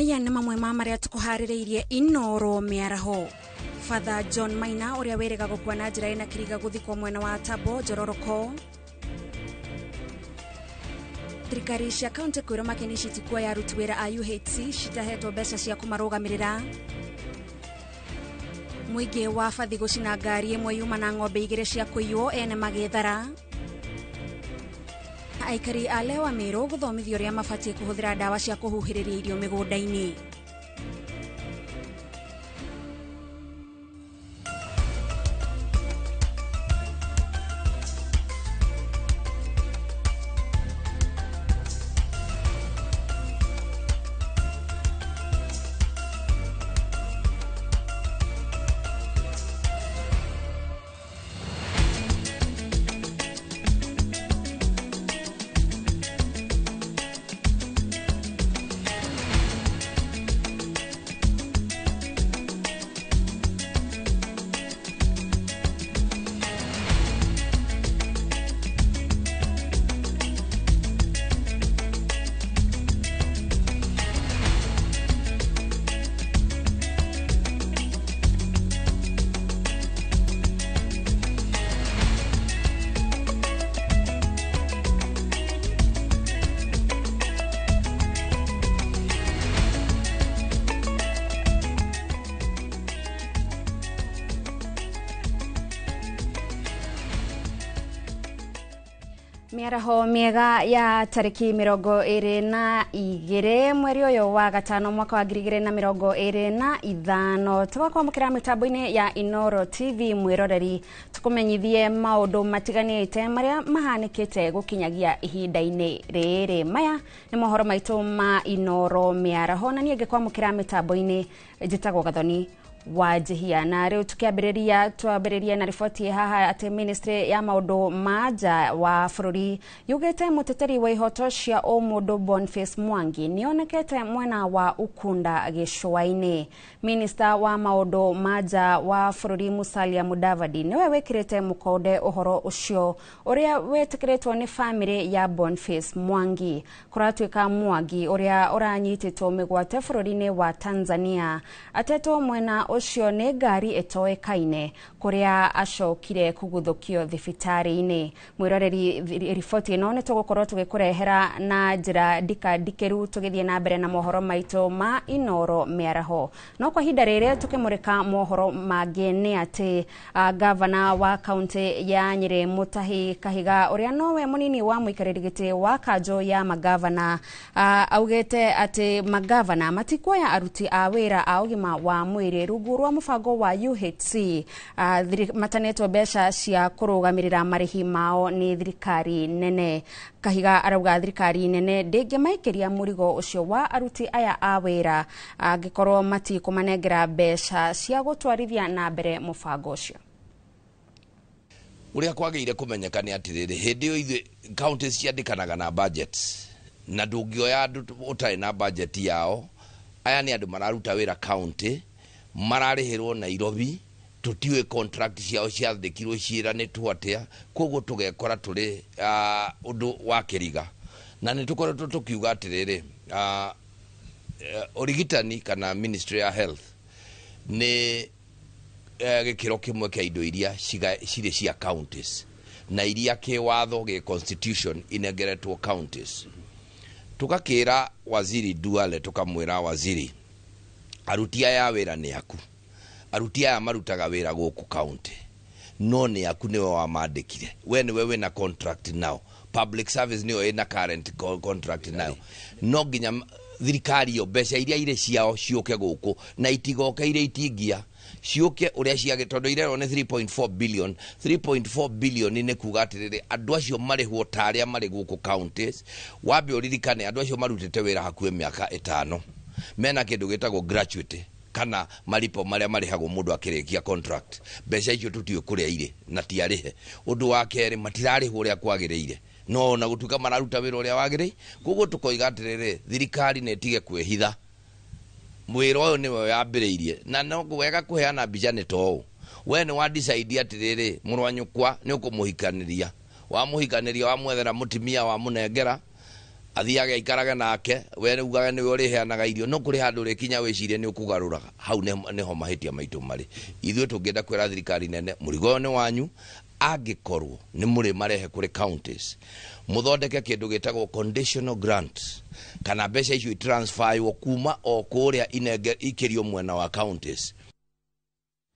Maya nĩ mamwe ma marĩa tũkũharĩrĩirie Inoro mĩaraho. Father John Maina ũrĩa wĩrĩga gũkua na njĩra ĩna kĩriga gũthikwo mwena wa Tabo Njororoko. Thirikari cia kaunti kwĩrwo makeni citikuoya aruti wĩra a UHC citahetwo mbeca cia kũmarũgamĩrĩra. Mũingĩ wa bathi gũcina ngari ĩmwe yuma na ng'ombe igĩrĩ cia kũiywo ene magĩthara. Aikari a Lewa Meru gũthomithio ũrĩa mabatiĩ kũhũthĩra ndawa cia kũhuhĩrĩria irio mĩgũnda-inĩ. Mĩaraho mĩega ya tarĩki 22 mweri ũyũ wa gatano mwaka wa 2025 tũgakwamũkĩra mĩtambo-inĩ ya Inoro TV mwĩroreri tũkũmenyithie maũndũ matiganĩte marĩa mahanĩkĩte gũkinyagia ihinda-inĩ rĩrĩ. Maya nĩ mohoro maitũ ma Inoro mĩaraho na niĩ ngĩkwamũkĩra mĩtambo-inĩ njĩtagwo Gathoni wa Njihia. Na rĩu tukiambĩrĩria twambĩrĩrie na riboti haha atĩ ministry ya maũndũ ma nja wa bũrũri yugĩte mũteteri wa ihoto cia ũmũndũ Boniface Mwangi nĩonekete mwena wa Ukunda gĩcũa-inĩ. Minista wa maũndũ ma nja wa bũrũri Musalia Mudavadi nĩwe wĩkĩrĩte mũkonde ũhoro ũcio ũrĩa wĩtĩkĩrĩtwo nĩ bamĩrĩ ya Boniface Mwangi. Kũratuĩka Mwangi ũrĩa ũranyitĩtwo mĩgwate bũrũri-inĩ wa Tanzania atetwo mwena ũcio nĩ ngari ĩtoĩkaine kũrĩa acokire kũguthũkio thibitarĩ-inĩ. Mwĩroreri, riboti ĩno nĩ tũgũkorwo tũgĩkũrehera na njĩra ndikandikĩru tũgĩthiĩ na mbere na mohoro maitũ ma Inoro mĩaraho. No kwa ihinda rĩrĩ tũkĩmũrĩka mohoro mangĩ nĩ atĩ gavana wa kaunti ya Nyĩrĩ Mutahi Kahiga ũrĩa nowe mũnini wa mũikarĩri gĩtĩ wa kanjũ ya magavana augĩte atĩ magavana matikuoya aruti a wĩra a ũgima wa mwĩrĩ rungu rwa mũbango wa UHC matanetwo mbeca cia kũrũgamĩrĩra marĩhi mao nĩ thirikari nene. Kahiga arauga thirikari nene ndĩngĩmaikĩria mũrigo ũcio wa aruti aya a wĩra angĩkorwo matikũmanengera mbeca cia gũtwarithia na mbere mũbango ũcio. Ũrĩa kwagĩrĩire kũmenyeka nĩ atĩrĩrĩ, hĩndĩ ĩyo ithuĩ counties ciandĩkanaga na budget na ndũngĩoya andũ ũtarĩ na budget yao. Aya nĩ andũ mararuta wĩra county, mararĩhĩrwo Nairobi, tũtiũĩ contract ciao ciandĩkirwo ciĩranĩtwo atĩa, koguo tũgekora tũrĩ ũndũ wa kĩriga. Na nĩ tũkoretwo tũkiuga atĩrĩrĩ, ũrigitani kana Ministry ya Health nĩ gĩkĩro kĩmwe kĩa indo iria cirĩ cia counties na iria kĩwatho gĩ constitution inengeretwo counties. Tũgakĩra waziri Duale, tũkamwĩra waziri, aruti aya a wĩra nĩ aku, aruti aya marutaga wĩra gũkũ county no nĩ aku, nĩwe wamandĩkire, we nĩwe wĩna contract nao, public service nĩyo ĩna current contract nayo. No nginya thirikari ĩyo mbeca iria irĩ ciao ciũke gũkũ na itigoke irĩ itingia, ciũke ũrĩa ciagĩ, tondũ irerwo nĩ 3.4 billion. 3.4 billion nĩ kuga atĩrĩrĩ, andũ acio marĩhwo ta arĩa marĩ gũkũ counties. Wambe ũririkane andũ acio marutĩte wĩra hakuhĩ mĩaka 5, mena kĩndũ gĩtagwo gratuity kana maripo marĩa marĩhagwo mũndũ akĩrĩkia contract. Mbeca icio tũtiũĩ kũrĩa irĩ na ti arĩhe. Ũndũ wa kerĩ, matirarĩhwo ũrĩa kwagĩrĩire, no ona gũtuĩka mararuta wĩra ũrĩa wagĩrĩire. Koguo tũkoiga atĩrĩrĩ, thirikari nĩ ĩtige kwĩhitha, mwĩra ũyũ nĩwe wambĩrĩirie, na no wega kũheana mbica nĩ ta ũũ. We nĩ wa decide atĩrĩrĩ, mũrũ wa nyũkwa nĩ ũkũmũhikanĩria, wamũhikanĩria, wamwethera mũtumia, wamũnengera, Athiage aikarage nake, we ugage nĩwe ũrĩheanaga irio, no kũrĩ handũ ũrĩkinya wĩcirie nĩ ũkũgarũraga. Hau nĩho mahĩtia maitũ marĩ. Ithuĩ tũngĩenda kwĩra thirikari nene, mũrigo ũyũ nĩ wanyu, angĩkorwo nĩ mũrĩ marehe kũrĩ counties, mũthondeke kĩndũ gĩtagwo conditional grant, kana mbeca icio itransferwo kuma o kũrĩa inenge ikĩrio mwena wa counties.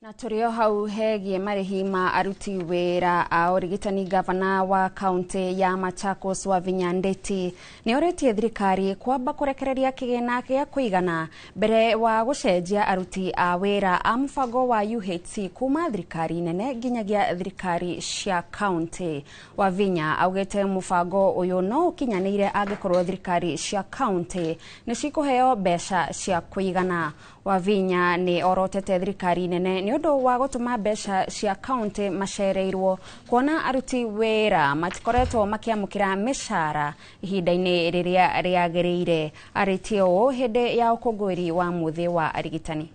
Na tũrĩ o hau hegie marĩhi ma aruti wĩra a ũrigitani, gavana wa kaunti ya Machakos Wavinya Ndeti nĩ orĩtie thirikari kwamba kũrekereria kĩgĩna gĩa kũigana mbere wa gũcenjia aruti a wĩra a mũbango wa UHC kuma thirikari nene nginyagia thirikari cia kaunti. Wavinya augĩte mũbango ũyũ no ũkinyanĩire angĩkorwo thirikari cia kaunti nĩ cikũheo mbeca cia kũigana. Wavinya nĩ orotete thirikari nene nĩ ũndũ wa gũtũma mbeca cia kaunti macereirwo, kuona aruti wĩra matikoretwo makĩamũkĩra mĩcara ihinda-inĩ rĩrĩa rĩagĩrĩire. Arĩtie ũũ hĩndĩ ya ũkũngũĩri wa mũthĩ wa arigitani.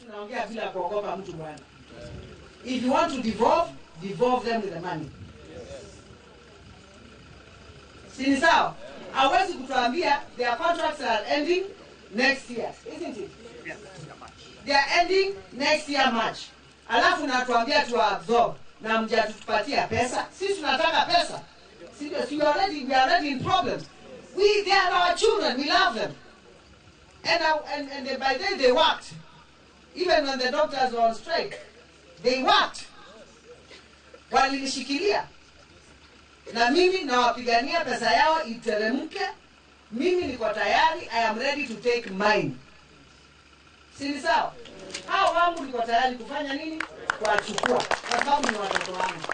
Tunaongea bila kuogopa mtu bwana. If you want to devolve, devolve them with the money. Si ni sawa? Hawezi kutuambia their contracts are ending next year, isn't it? They are ending next year March. Alafu natuambia tu absorb na mjatupatia pesa. Sisi tunataka pesa. Sisi we are already in problems. They are our children, we love them. And by then they worked. Even when the doctors were on strike, they worked. Walinishikilia. Na mimi nawapigania pesa yao iteremke. Mimi niko tayari, I am ready to take mine. Si ni sawa? Hao wangu niko tayari kufanya nini? Kuwachukua. Kwa sababu ni watoto wangu.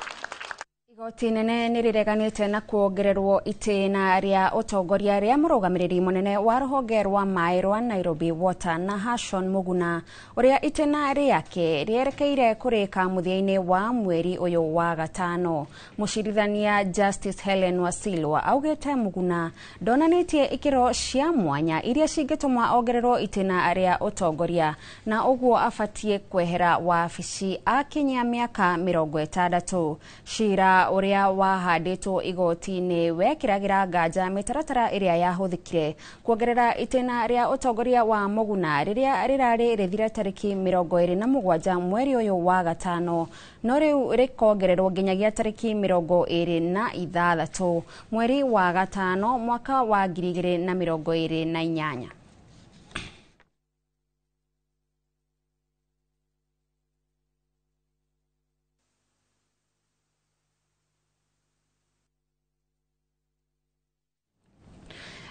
Igoti nene nĩ rĩreganĩte na kuongererwo itĩna rĩa ũtongoria rĩa mũrũgamĩrĩri mũnene wa rũhonge rwa maĩ rwa Nairobi Water na Hashon Muguna, ũrĩa itĩna rĩake rĩerekeire kũrĩka mũthia-inĩ wa mweri ũyũ wa gatano. Mũcirithania Justice Helen Wasilwa augĩte Muguna ndonanĩtie ikĩro cia mwanya iria cingĩtũma ongererwo itĩna rĩa ũtongoria, na ũguo abatiĩ kwehera wabici akinyia mĩaka 60. Cira ũrĩa wahandĩtwo igoti-inĩ wekĩragĩra nganja mĩtaratara ĩrĩa yahũthĩkire kuongerera itĩna rĩa ũtongoria wa Muguna rĩrĩa rĩrarĩ rĩthire tarĩki 27 mweri ũyũ wa gatano, no rĩu rĩkongererwo nginyagia tarĩki 26 mweri wa gatano mwaka wa 2028.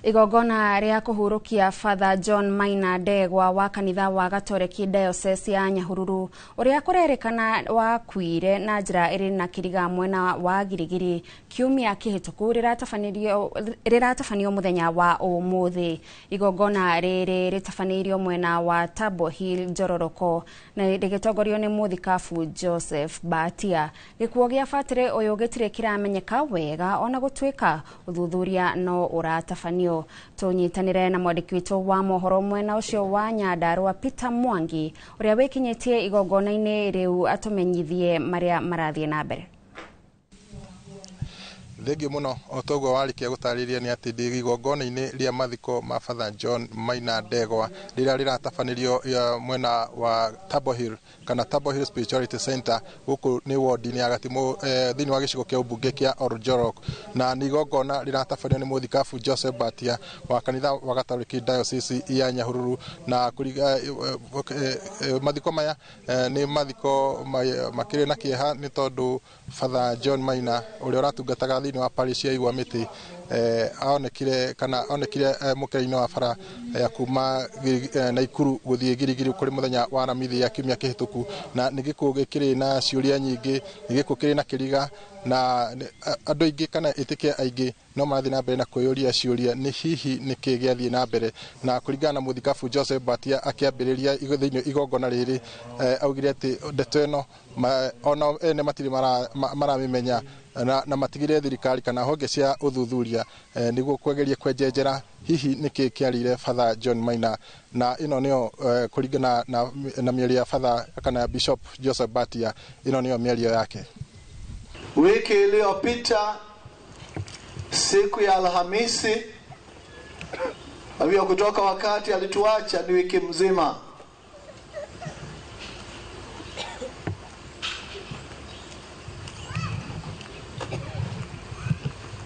Igongona rĩa kũhurũkia Father John Maina Ndegwa wa kanitha wa Gatoreki Diocese ya Nyahururu ũrĩa kũrerĩkana wakuire na njĩra ĩrĩ na kĩriga mwena wa Girigiri kiumia kĩhĩtũku rĩratabanio mũthenya wa ũmũthĩ. Igongona rĩrĩ rĩtabanĩirio mwena wa Tabo Hill Njororoko na rĩgĩtongorio nĩ mũthikabu Joseph Batia. Gĩkuũ gĩa batĩrĩ ũyũ gĩtirĩ kĩramenyeka wega ona gũtuĩka ũthuthuria no ũratabanio. Tũnyitanĩre na mwandĩki witũ wa mohoro mwena ũcio wa Nyandarua Peter Mwangi ũrĩa wĩkinyĩtie igongona-inĩ rĩu atũmenyithie marĩa marathiĩ na mbere. Thengiũ mũno. O toguo warĩkia gũtarĩria nĩ atĩ ndĩ igongona-inĩ rĩa mathiko ma Father John Maina Ndegwa rĩrĩa rĩratabanĩrio mwena wa Tabo Hill kana Tabo Hill Spirituality Center gũkũ nĩ wodi-inĩ ya Gatimũ thĩinĩ wa gĩcigo kĩa ũmbunge kĩa Oljorok, na nĩ igongona rĩratabanio nĩ mũthikabu Joseph Batia wa kanitha wa Gatoreki Diocese ya Nyahururu. Na mathiko maya nĩ mathiko makĩrĩ na kĩeha nĩ tondũ Father John Maina ũrĩa ũratungataga thĩinĩ wa parish ya Igwamĩtĩ aonekire kana onekire mũkĩra-inĩ wa bara ya kuma Naikuru gũthiĩ Girigiri kũrĩ mũthenya wa Aramithi ya kiumia kĩhĩtũku, na nĩ gĩkuũ gĩkĩrĩ na ciũria nyingĩ, nĩ gĩkuũ kĩrĩ na kĩriga, na andũ aingĩ kana ĩtĩkia aingĩ no marathiĩ na mbere na kwĩyũria ciũria nĩ hihi nĩkĩ gĩathiĩ na mbere. Na kũringana na mũthikabu Joseph Batia akĩambĩrĩria thĩinĩ igongona rĩrĩ augire atĩ ndeto ĩno ona ene matirĩ maramĩmenya na matigire thirikari kana honge cia ũthuthuria nĩguo kwegeria kwenjenjera hihi nĩkĩ kĩarĩire Father John Maina. Na ĩno nĩyo kũringana na mĩario ya Father kana Bishop Joseph Batia, ĩno nĩyo mĩario yake. Wiki iliyopita siku ya Alhamisi Kwa hivyo kutoka wakati alituacha ni wiki mzima.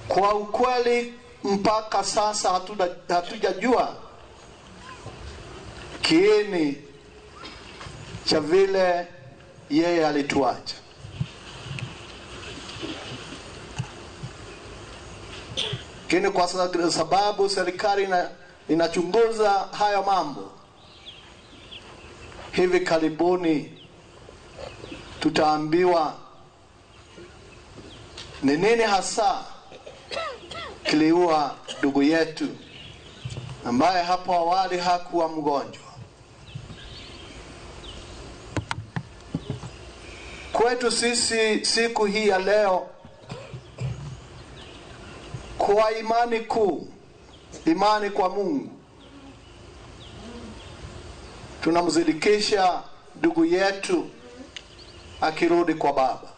Kwa ukweli mpaka sasa hatujajua kiini cha vile yeye alituacha. Lakini kwa sababu serikali inachunguza hayo mambo, hivi karibuni tutaambiwa ni nini hasa kiliua ndugu yetu ambaye hapo awali hakuwa mgonjwa. Kwetu sisi siku hii ya leo, kwa imani kuu, imani kwa Mungu, tunamzidikisha ndugu yetu akirudi kwa Baba.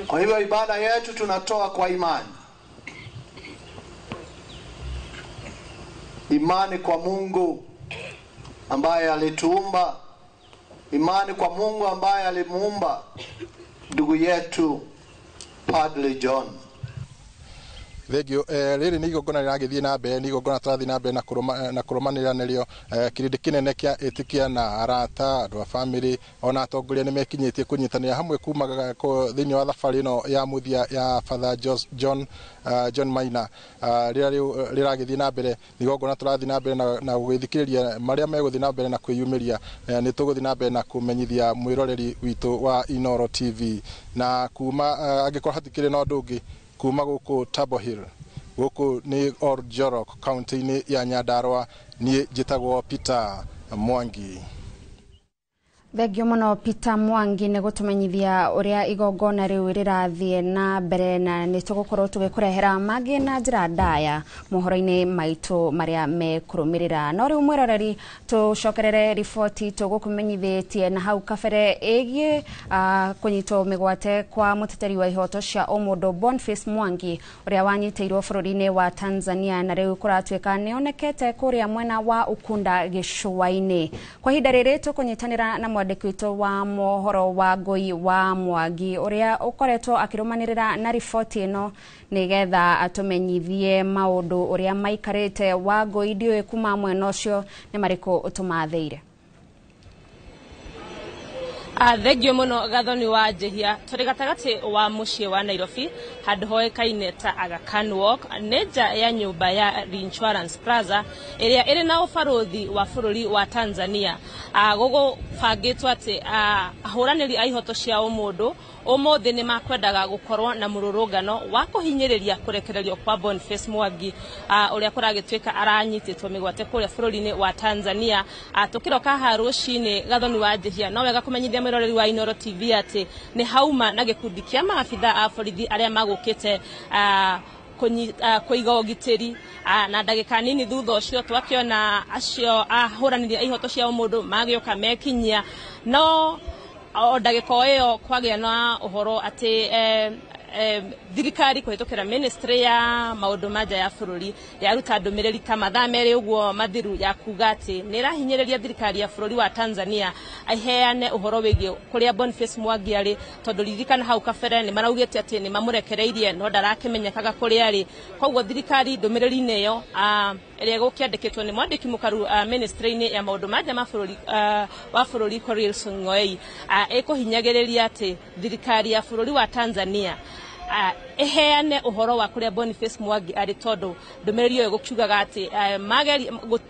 Kwa hivyo ibada yetu tunatoa kwa imani. Imani kwa Mungu ambaye alituumba, imani kwa Mungu ambaye alimuumba ndugu yetu Padre John. Thengio. Rĩrĩ nĩ igongona rĩragĩthiĩ na mbere, nĩ igongona tũrathiĩ na mbere na kũrũmanĩrĩra narĩo. Kĩrĩndĩ kĩnene kĩa ĩtĩkia na arata, andũ a bamĩrĩ ona atongoria nĩ mekinyĩtie kũnyitanĩra hamwe kuma thĩinĩ wa thabarĩ ĩno ya mũthia ya Father John Maina. Rĩrĩa rĩu rĩragĩthiĩ na mbere, nĩ igongona tũrathiĩ na mbere na gũgĩthikĩrĩria marĩa megũthiĩ na mbere na kwĩyumĩria. Nĩ tũgũthiĩ na mbere na kũmenyithia mwĩroreri witũ wa Inooro TV na kuma angĩkorwo hatikĩrĩ na ũndũ ũngĩ kuma gũkũ Table Hill, gũkũ nĩ Oljorok kaunti-inĩ ya Nyandarua. Niĩ njĩtagwo Peter Mwangi. Thengio mũno Peter Mwangi nĩ gũtũmenyithia ũrĩa igongona rĩu rĩrathiĩ na mbere, na nĩ tũgũkorwo tũgĩkũrehera mangĩ na njĩra ndaya mohoro-inĩ maitũ marĩa mekũrũmĩrĩra. No rĩu mwĩroreri, tũcokerere riboti tũgũkũmenyithĩtie na hau kabere ĩgiĩ kũnyitwo mĩgwate kwa mũteteri wa ihoto cia ũmũndũ Boniface Mwangi ũrĩa wanyitĩirwo bũrũri-inĩ wa Tanzania, na rĩu kũratuĩka nĩonekete kũrĩa mwena wa Ukunda gĩcũa-inĩ. Kwa ihinda rĩrĩ tũkũnyitanĩra na mwandĩki witũ wa mohoro wa Ngũi wa Mwangi ũrĩa ũkoretwo akĩrũmanĩrĩra na riboti ĩno nĩgetha atũmenyithie maũndũ ũrĩa maikarĩte. Wa Ngũi, ndiũĩ kuma mwena ũcio nĩ marĩkũ ũtũmathĩire? Thengio mũno Gathoni wa Njĩhia. Tũrĩ gatagatĩ wa mũciĩ wa Nairobi, handũ hoĩkaine ta Aga Khan Walk, nĩ nja ya nyũmba ya Reinsurance Plaza ĩrĩa ĩrĩ na ũbarũthi wa bũrũri wa Tanzania. Gũgũbangĩtwo atĩ ahũranĩri a ihoto cia ũmũndũ ũmũthĩ nĩ makwendaga gũkorwo na mũrũrũngano wa kũhinyĩrĩria kũrekererio kwa Boniface Mwangi ũrĩa kũragĩtuĩka aranyitĩtwo mĩgwate kũrĩa bũrũri-inĩ wa Tanzania. Tũkĩroka haha rũcinĩ, Gathoni wa Njĩhia, no wega kũmenyithia mwĩroreri wa Inooro TV atĩ nĩ hauma na gĩkundi kĩa maabitha a borithi arĩa magũkĩte kũiga ũgitĩri, na ndagĩka nini thutha ũcio twakĩona acio ahũranĩri a ihoto cia ũmũndũ magĩũka mekinyia, no o ndagĩka o ĩyo kwagĩa na ũhoro atĩ thirikari kũhĩtũkĩra ministry ya maũndũ ma nja ya bũrũri yaruta ndũmĩrĩri ta mathaa 2 ũguo mathiru ya kuga atĩ nĩ ĩrahinyĩrĩria thirikari ya bũrũri wa Tanzania iheane ũhoro wĩgiĩ kũrĩa Boniface Mwangi arĩ, tondũ ririkana hau kabere nĩ maraugĩte atĩ nĩ mamũrekereirie no ndarakĩmenyekaga kũrĩa arĩ. Koguo thirikari ndũmĩrĩri-inĩ ĩyo ĩrĩa gũkĩandĩkĩtwo nĩ mwandĩki mũkaru ministry-inĩ ya maũndũ ma nja ma bũrũri wa bũrũri Korir Sing'oei ĩkũhinyagĩrĩria atĩ thirikari ya bũrũri wa Tanzania iheane ũhoro wa kũrĩa Boniface Mwangi arĩ, tondũ ndũmĩrĩri ĩyo ĩgũkiugaga atĩ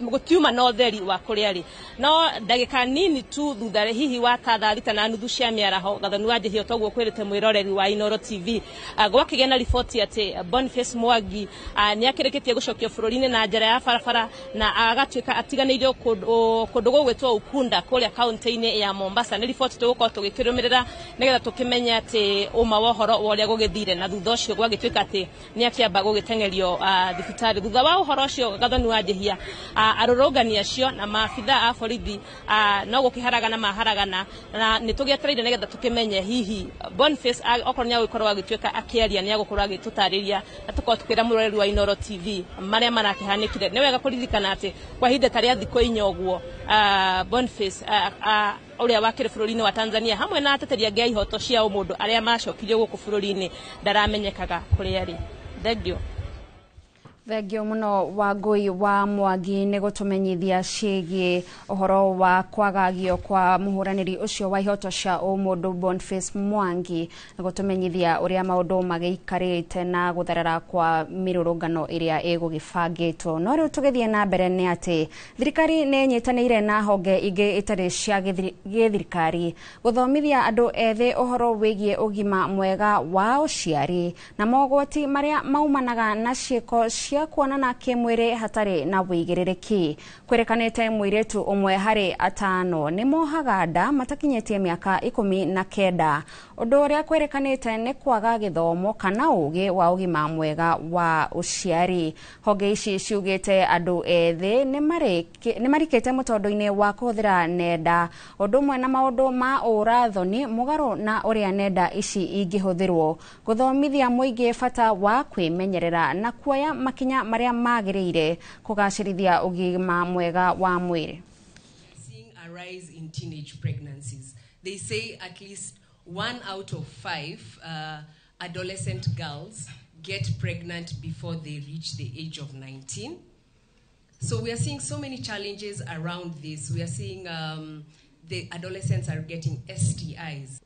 gũtiuma na ũtheri wa kũrĩa arĩ. No ndagĩka nini tu thutha hihi wa ta thaa 6:30 cia mĩaraho, Gathoni wa Njĩhia, toguo kwĩrĩte mwĩroreri wa Inooro TV, gwakĩgĩa na riboti atĩ Boniface Mwangi nĩ akĩrĩkĩtie gũcokio bũrũri-inĩ na njĩra ya barabara na agatuĩka atiganĩirio kũndũ gũgwĩtwo Ukunda kũrĩa kaunti-inĩ ya Mombasa. Nĩ riboti tũgũkorwo tũgĩkĩrũmĩrĩra nĩgetha tũkĩmenye atĩ ũma wa ũhoro wa ũrĩa gũgĩthire, na thutha ũcio gwagĩtuĩka atĩ nĩ akĩamba gũgĩteng'erio thibitarĩ. Thutha wa ũhoro ũcio Gathoni wa Njihia, arũrũngani acio na maabitha a borithi no gũkĩharagana maharagana, na nĩ tũgĩetereire nĩgetha tũkĩmenye hihi Boniface okorwo nĩ agũgĩkorwo agĩtuĩka akĩaria nĩ agũkorwo agĩtũtarĩria na tũkorwo tũkĩra mũroreri wa Inooro TV marĩa marakĩhanĩkire. Nĩ wega kũririkana atĩ kwa ihinda ta rĩa thikũ 4 ũguo Boniface ũrĩa wakĩrĩ bũrũri-inĩ wa Tanzania hamwe na ateteri angĩ a ihoto cia ũmũndũ arĩa macokirio gũkũ bũrũri-inĩ ndaramenyekaga kũrĩa arĩ. Thengiũ. Thengio muno Wangui wa Mwangi nĩ gũtũmenyithia ciĩgiĩ ũhoro wa kwagagio kwa mũhũranĩri ũcio wa ihoto cia ũmũndũ Boniface Mwangi, na gũtũmenyithia ũrĩa maũndũ magĩikarĩte na gũtherera kwa mĩrũrũngano ĩrĩa ĩgũgĩbangĩtwo. No rĩu tũgĩthiĩ na mbere nĩ atĩ thirikari nĩ ĩnyitanĩire na honge ingĩ itarĩ cia gĩthirikari gũthomithia andũ ethĩ ũhoro wĩgiĩ ũgima mwega wa ũciari na mogwati marĩa maumanaga na ciĩko cia kuonana kĩmwĩrĩ hatarĩ na wĩigĩrĩrĩki. Kwĩrĩkanĩte mũirĩtu ũmwe harĩ 5 nĩ mohaga nda matakinyĩtie mĩaka 19, ũndũ ũrĩa kwĩrĩkanĩte nĩ kwaga gĩthomo kana ũgĩ wa ũgima mwega wa ũciari. Honge ici ciugĩte andũ ethĩ nĩ marikĩte mũtondo-inĩ wa kũhũthĩra nenda ũndũ ũmwe na maũndũ ma ũrathoni mũgarũ na ũrĩa nenda ici ingĩhũthĩrwo gũthomithia mũingĩ bata wa kwĩmenyerera na kuoya makinya marĩa magĩrĩire kũgacĩrithia ũgima mwega wa mwĩrĩ. Seeing a rise in teenage pregnancies. They say at least 1 out of 5 adolescent girls get pregnant before they reach the age of 19. So we are seeing so many challenges around this. We are seeing the adolescents are getting STIs.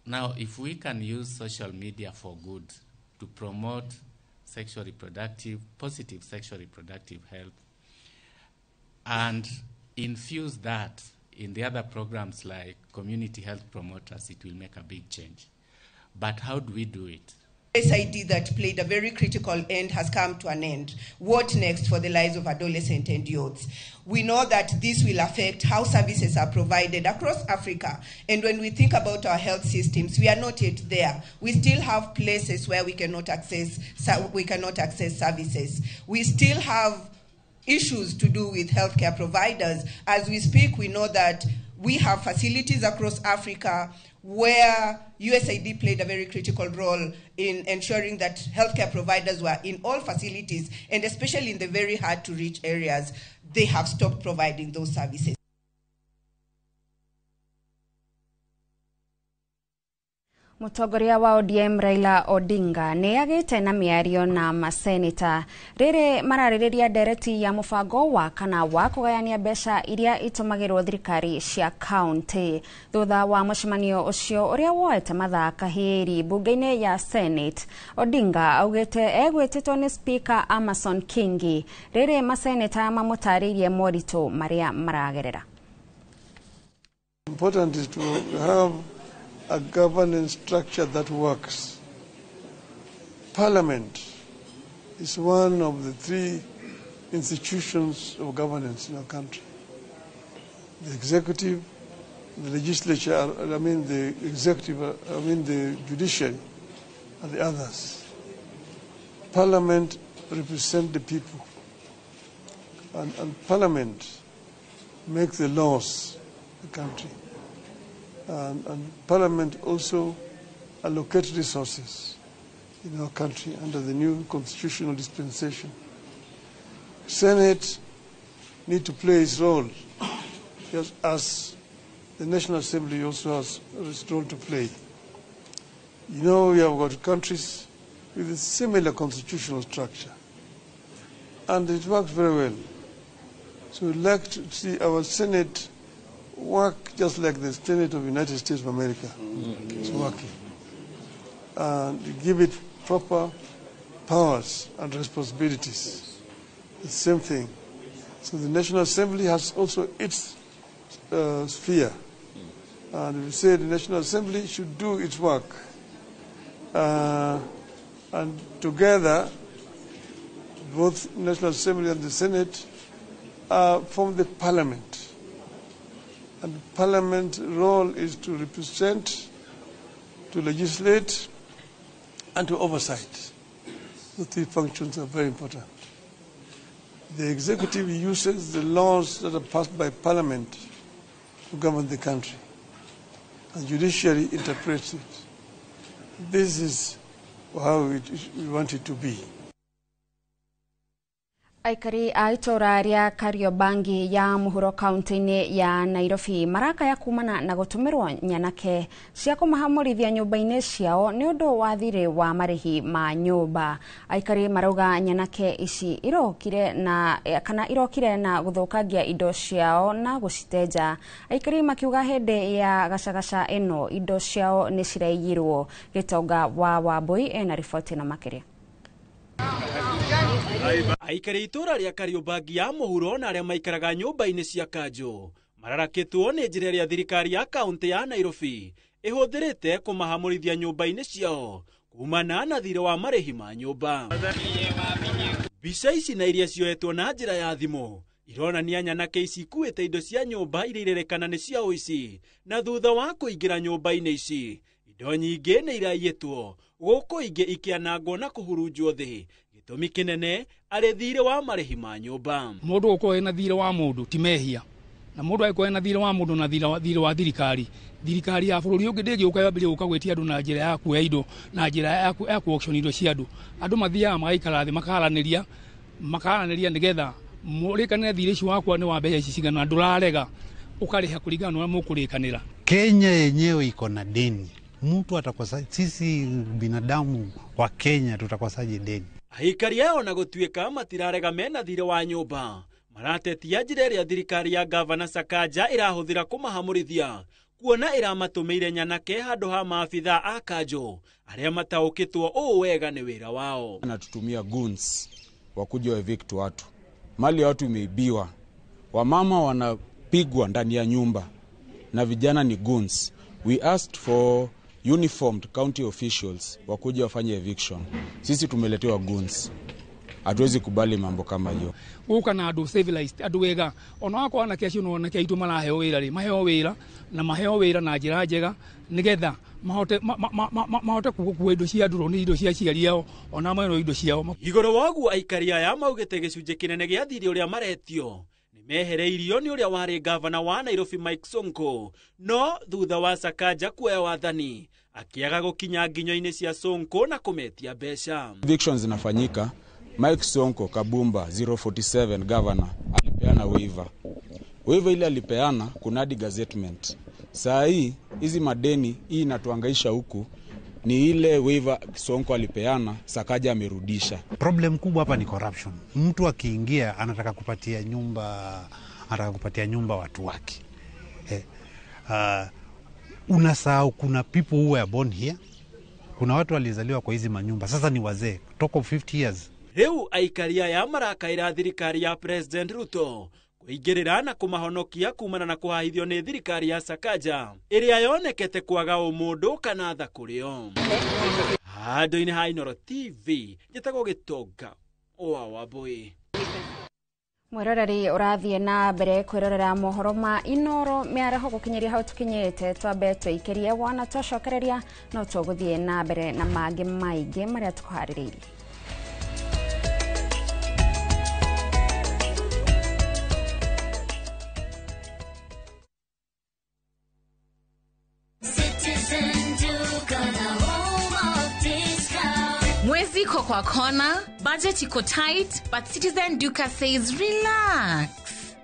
Now, if we can use social media for good to promote sexual reproductive, positive sexual reproductive health, and infuse that in the other programs like community health promoters, it will make a big change. But how do we do it? SID that played a very critical end has come to an end. What next for the lives of adolescents and youths? We know that this will affect how services are provided across Africa. And when we think about our health systems, we are not yet there. We still have places where we cannot access services. We still have issues to do with healthcare providers. As we speak, we know that we have facilities across Africa where USAID played a very critical role in ensuring that healthcare providers were in all facilities, and especially in the very hard to reach areas, they have stopped providing those services. Mũtongoria wa ODM Raila Odinga nĩ agĩte na mĩario na maseneta rĩrĩ mararĩrĩria ndereti ya mũbango wa kana wa kũgayania mbeca iria itũmagĩrwo thirikari cia kaunti. Thutha wa mũcemanio ũcio ũrĩa woete mathaa kahĩri mbunge-inĩ ya Senate, Odinga augĩte egwĩtĩtwo nĩ Speaker Amason Kingi rĩrĩ maseneta mamũtarĩirie moritũ marĩa maragerera. Important is to have a governance structure that works. Parliament is one of the 3 institutions of governance in our country. The executive, the legislature, I mean the executive, I mean the judiciary, and the others. Parliament represents the people, and Parliament makes the laws of the country. And Parliament also allocates resources in our country under the new constitutional dispensation. Senate need to play its role, just as the National Assembly also has its role to play. You know, we have got countries with a similar constitutional structure, and it works very well. So we'd like to see our Senate work just like the Senate of the United States of America is working, and give it proper powers and responsibilities. The same thing. So the National Assembly has also its sphere, and we say the National Assembly should do its work, and together, both National Assembly and the Senate form the Parliament. And Parliament's role is to represent, to legislate, and to oversight. The three functions are very important. The executive uses the laws that are passed by parliament to govern the country. And judiciary interprets it. This is how we want it to be. Aikari a itura ria Kariobangi ya muhuro kaunti-inĩ ya Nairobi marakaya kumana na gũtũmĩrwo nyanake cia kũmahamũrithia nyũmba-inĩ ciao nĩ ũndũ wa thirĩ wa marĩhi ma nyũmba. Aikari marauga nyanake ici irokire na kana irokire na gũthũkangia indo ciao na gũcitenja. Aikari makiuga hĩndĩ ya gacagaca ĩno indo ciao nĩ ciraiyirwo. Gĩtonga wa Wambui ena riboti na makĩria. Aikari itura ria Kariobangi ya muhuro na aria maikaraga nyumba-inĩ cia kanjũ mararakĩtwo nĩ njĩra ĩrĩa thirikari ya kaunti ya Nairobi ĩhũthĩrĩte kũmahamũrithia nyũmba-inĩ ciao kumana na thirĩ wa marĩhi ma nyũmba. Mbica ici na iria cioetwo na njĩra ya thimũ ironania nyanake ici ikuĩte indo cia nyũmba iria irerekana nĩ cia ũici, na thutha wa kũingĩra nyũmba-inĩ ici indo nyingĩ nĩ iraiyĩtwo gũkũ ingĩ ikĩanangwo na kũhurunjwo thĩ. Gĩtũmi kĩnene arĩ thirĩ wa marĩhi ma nyũmba. Mũndũ gũkorwo ena thirĩ wa mũndũ ti mehia, na mũndũ angĩkorwo ena thirĩ wa mũndũ na thirĩ wa thirikari, thirikari ya bũrũri ũngĩ ndĩngĩũka yambĩrĩrie gũka gwĩtia andũ na njĩra ya kuoya indo, na njĩra ya ku auction indo cia andũ. Andũ mathiaga magaikara thĩ makaranĩria nĩgetha mũrĩkanĩre thirĩ ũcio wakwa nĩ wa mbeca ici cigana, ndũrarega ũkarĩha kũringana na ũrĩa mũkũrĩkanĩra. Kenya yenyewe iko na deni. Mtu atakosa, sisi binadamu wa Kenya tutakosaje deni? Aikari ao na gũtuĩka matirarega mena thirĩ wa nyũmba maratetia njĩra ĩrĩa thirikari ya Gavana Sakaja ĩrahũthĩra kũmahamũrithia, kuona ĩramatũmĩire nyanake handũ ha maabitha a kanjũ arĩa mataũkĩtwo ũũ wega nĩ wĩra wao. Anatutumia goons wakuja wa evict watu, mali ya watu imeibiwa, wamama wanapigwa ndani ya nyumba na vijana ni goons. We asked for uniformed county officials wakuja wafanye eviction. Sisi tumeletewa goons. Hatuwezi kubali mambo kama hiyo. Guka na andu civilized, andu wega. Ona wakwa anake acio no anake aitu maraheo wira ri, maheo wira na maheo wira na njira njega nigetha mahote mahote kugua indo cia andu ni indo cia aciari ao ona mwene indo ciao. Igoro waguo aikari aya maugite gĩcunjĩ kĩnene gĩa thirĩ ũrĩa maretio mehereirio nĩ ũrĩa warĩ gavana wa Nairobi Mike Sonko, no thutha wa Sakaja kuoya wathani akiaga gũkinya nginyo-inĩ cia Sonko na kũmetia mbeca. Evictions zinafanyika. Mike Sonko Kabumba 047 governor alipeana waiver. Waiver ile alipeana kunadi gazettement. Saa hii hizi madeni hii inatuangaisha huku ni ile waiver Sonko alipeana, Sakaja amerudisha. Problem kubwa hapa ni corruption. Mtu akiingia anataka kupatia nyumba, anataka kupatia nyumba watu wake. Unasahau kuna people who were born here. Kuna watu walizaliwa kwa hizi manyumba. Sasa ni wazee, talk of 50 years. Rĩu aikari aya marakaĩra thirikari ya President Ruto kũingĩrĩra na kũmahonokia kumana na kũhahithio nĩ thirikari ya Sakaja ĩrĩa yonekete kwaga ũmũndũ kana tha kũrĩ o. Handũ-inĩ ha Inooro TV njĩtagwo Gĩtonga wa Wambui. Mwĩroreri ũrathiĩ na mbere kwĩrorera mohoro ma Inooro mĩaraho gũkinyĩria hau tũkinyĩte, twambe tũikĩrie wona twacokereria no tũgũthiĩ na mbere na mangĩ maingĩ marĩa tũkũharĩrĩirie. Mwezi iko kwa kona, budget iko tight, but Citizen Duka says relax.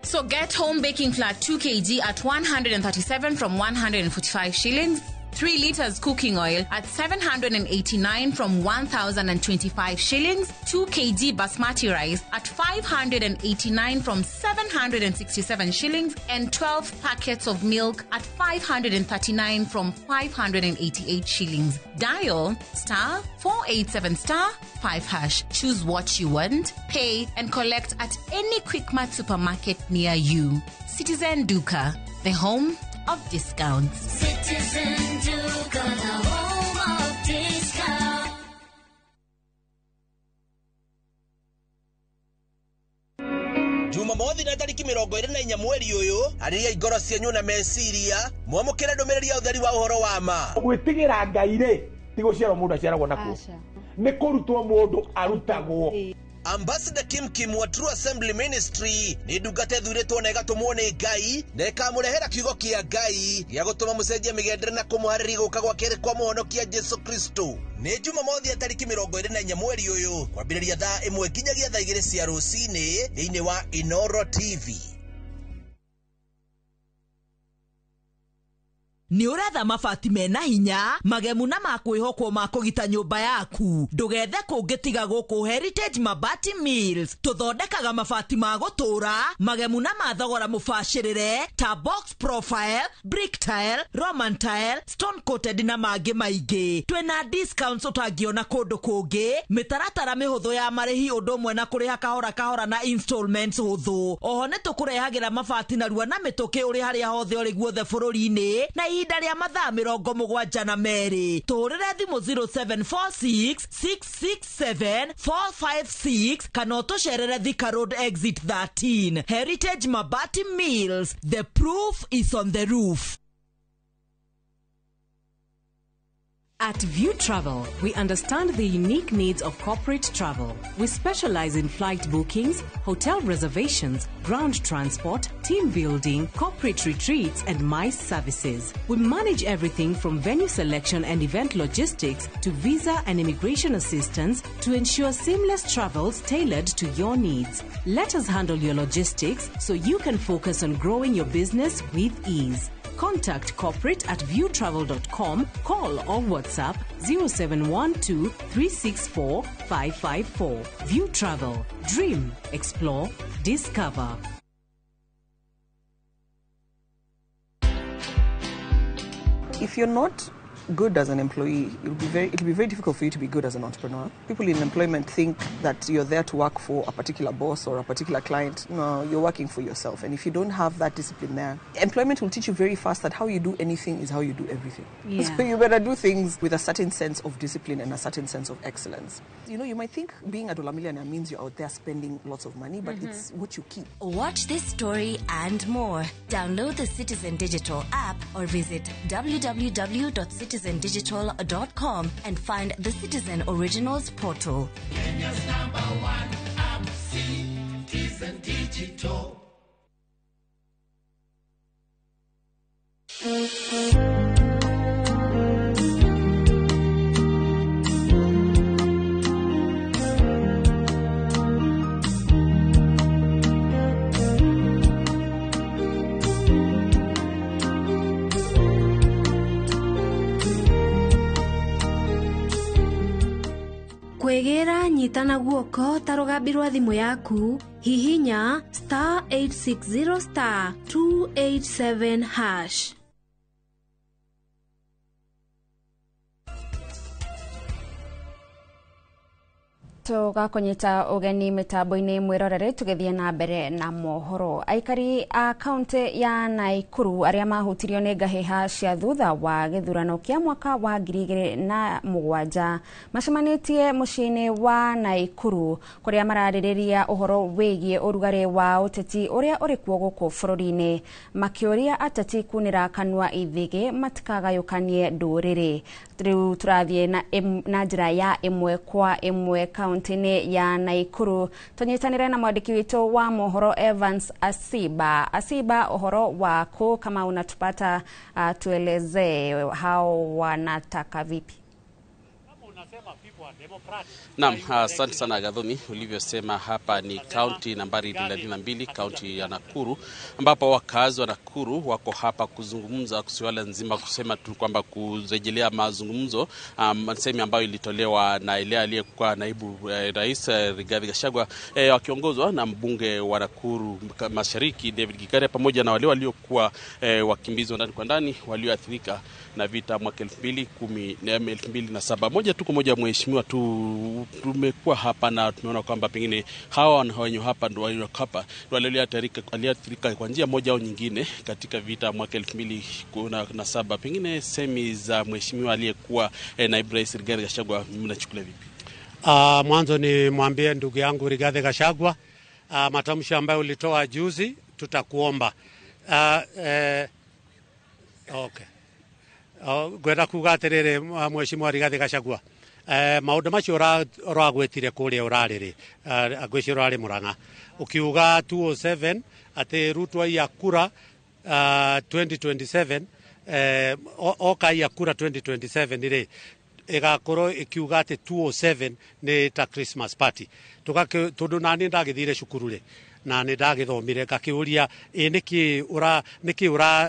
So get home baking flour 2 kg at 137 from 145 shillings, 3 liters cooking oil at 789 from 1,025 shillings, 2 kg basmati rice at 589 from 767 shillings, and 12 packets of milk at 539 from 588 shillings. Dial star 487 star 5 hash. Choose what you want, pay, and collect at any Quickmart supermarket near you. Citizen Duka, the home of discounts. Citizen Duka, the home of discounts. Jumamothi na tariki 24 mweri uyu ariria ingoro cienyu na meciria mwamukire ndumiriri ya utheri wa uhoro wa ma gwitigira Ngai ri ti guciarwo mundu aciaragwo nakuo Nĩ kũrutwo mũndũ arutagwo. Ambassador Kim Kim wa True Assembly Ministry nĩ ndungata ĩthurĩtwo na ĩgatũmwo nĩ Ngai na ĩkamũrehera kiugo kĩa Ngai gĩa gũtũma mũcenjie mĩgendere na kũmũharĩria gũka gwa kerĩ kwa mũhonokia Jesu Kristo. Nĩ Jumamothi ya tarĩki 24 mweri ũyũ kwambĩrĩria thaa 1 nginyagia thaa 2 cia rũcinĩ thĩinĩ wa Inoro TV. Nĩ ũretha mabati mena hinya magemu na makwĩhokwo ma kũgita nyũmba yaku, ndũgethe kũngĩ tiga gũkũ Heritage Mabati Mills. Tũthondekaga mabati ma gũtũũra magemu na ma thogora mũbacĩrĩre ta box profile, brick tile, roman tile, stone coated na mangĩ maingĩ. Twĩna discounts ũtangĩona kũndũ kũngĩ, mĩtaratara mĩhũthũ ya marĩhi ũndũ ũmwe na kũrĩha kahora kahora na installments hũthũ. Oho nĩ tũkũrehagĩra mabati narua na mĩtũkĩ ũrĩ harĩa hothe ũrĩ guothe bũrũri-inĩ na ihinda rĩa mathaa 72. Tũhũrĩre thimũ 0746 667 456 kana ũtũcerere Thika Road exit 13. Heritage Mabati Mills, the proof is on the roof. At View Travel, we understand the unique needs of corporate travel. We specialize in flight bookings, hotel reservations, ground transport, team building, corporate retreats, and MICE services. We manage everything from venue selection and event logistics to visa and immigration assistance to ensure seamless travels tailored to your needs. Let us handle your logistics so you can focus on growing your business with ease. Contact corporate at viewtravel.com, call or WhatsApp 0712 364 554. View Travel. Dream, explore, discover. If you're not good as an employee, it'll be very difficult for you to be good as an entrepreneur. People in employment think that you're there to work for a particular boss or a particular client. No, you're working for yourself. And if you don't have that discipline there, employment will teach you very fast that how you do anything is how you do everything. Yeah. So you better do things with a certain sense of discipline and a certain sense of excellence. You know, you might think being a dollar millionaire means you're out there spending lots of money, but it's what you keep. Watch this story and more. Download the Citizen Digital app or visit www.citizendigital.com and find the Citizen Originals portal. Kenya's number one app, Citizen Digital. Kwĩgĩra nyita na guoko ta rũgambi rwa thimũ yaku, hihinya star 860 star 287 hash. Tũgakũnyita ũgeni mĩtambo-inĩ mwĩrorere tũgĩthiĩ na mbere na mohoro. Aikari a kaunti ya Naikuru arĩa mahutirio nĩ ngahĩha cia thutha wa gĩthurano kĩa mwaka wa 2007 macemanĩtie mũciĩ-inĩ wa Naikuru kũrĩa mararĩrĩria ũhoro wĩgiĩ ũrugarĩ wa ũteti ũrĩa ũrĩ kuo gũkũ bũrũri-inĩ, makĩũria ateti kunĩra kanua ithĩgĩ matikagayũkanie ndũrĩrĩ. Rĩu tũrathiĩ na njĩra ya ĩmwe kwa ĩmwe kaunti-inĩ ya Naikuru tunyitanire na mwandiki witũ wa mohoro Evans Asiba. Asiba, ũhoro wako kama unatupata, tuelezee hao wanataka vipi? Naam, asante sana Gathoni. Ulivyosema hapa ni kaunti nambari 32, kaunti ya Nakuru, ambapo wakazi wa Nakuru wako hapa kuzungumza suala nzima, kusema tu kwamba kurejelea mazungumzo semi ambayo ilitolewa na ile aliyekuwa naibu rais Rigathi Gachagua, wakiongozwa na mbunge wa Nakuru Mashariki David Gikaria pamoja na wale waliokuwa wakimbizwa ndani kwa ndani walioathirika na vita mwaka 2007. Moja tu kwa moja, mheshimiwa, tu tumekuwa hapa na tumeona kwamba pengine hawa wenye hapa ndio walio hapa ndio walioathirika kwa njia moja au nyingine katika vita mwaka 2007. Pengine semi za mheshimiwa aliyekuwa naibu rais Rigathi Gachagua mnachukulia vipi? Mwanzo ni mwambie ndugu yangu Rigathi Gachagua, matamshi ambayo ulitoa juzi tutakuomba. Okay. Gwenda kuga atiriri mheshimiwa Rigathi Gachagua, Maundu macio ũragwetire kũrĩa ũrarĩ rĩ, ngwĩciria ũrarĩ Murang'a, ũkiuga 207 atĩ Ruto aiya kura 2027, oka aiya kura 2027 rĩ, ĩgakorwo ĩkiuga atĩ 207 nĩ ta Christmas party. Tondũ nani ndagĩthire cukuru rĩ, na nĩ ndagĩthomire, ngakĩũria ĩ nĩkĩ ũra nĩkĩ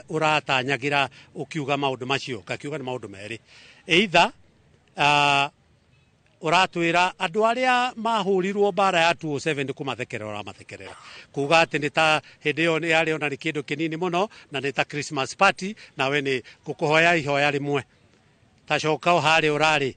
ũratanyagĩra ũkiuga maũndũ macio. Ngakiuga nĩ maũndũ merĩ, either ũratwĩra andũ arĩa mahũrirwo mbara ya 207 nĩ kũmathekerera ũramathekerera, kuga atĩ nĩ ta hĩndĩ ĩyo yarĩ ona nĩ kĩndũ kĩnini mũno na nĩ ta Christmas party, nawe nĩ ngũkũhoya ihoya rĩmwe, tacoka harĩa ũrarĩ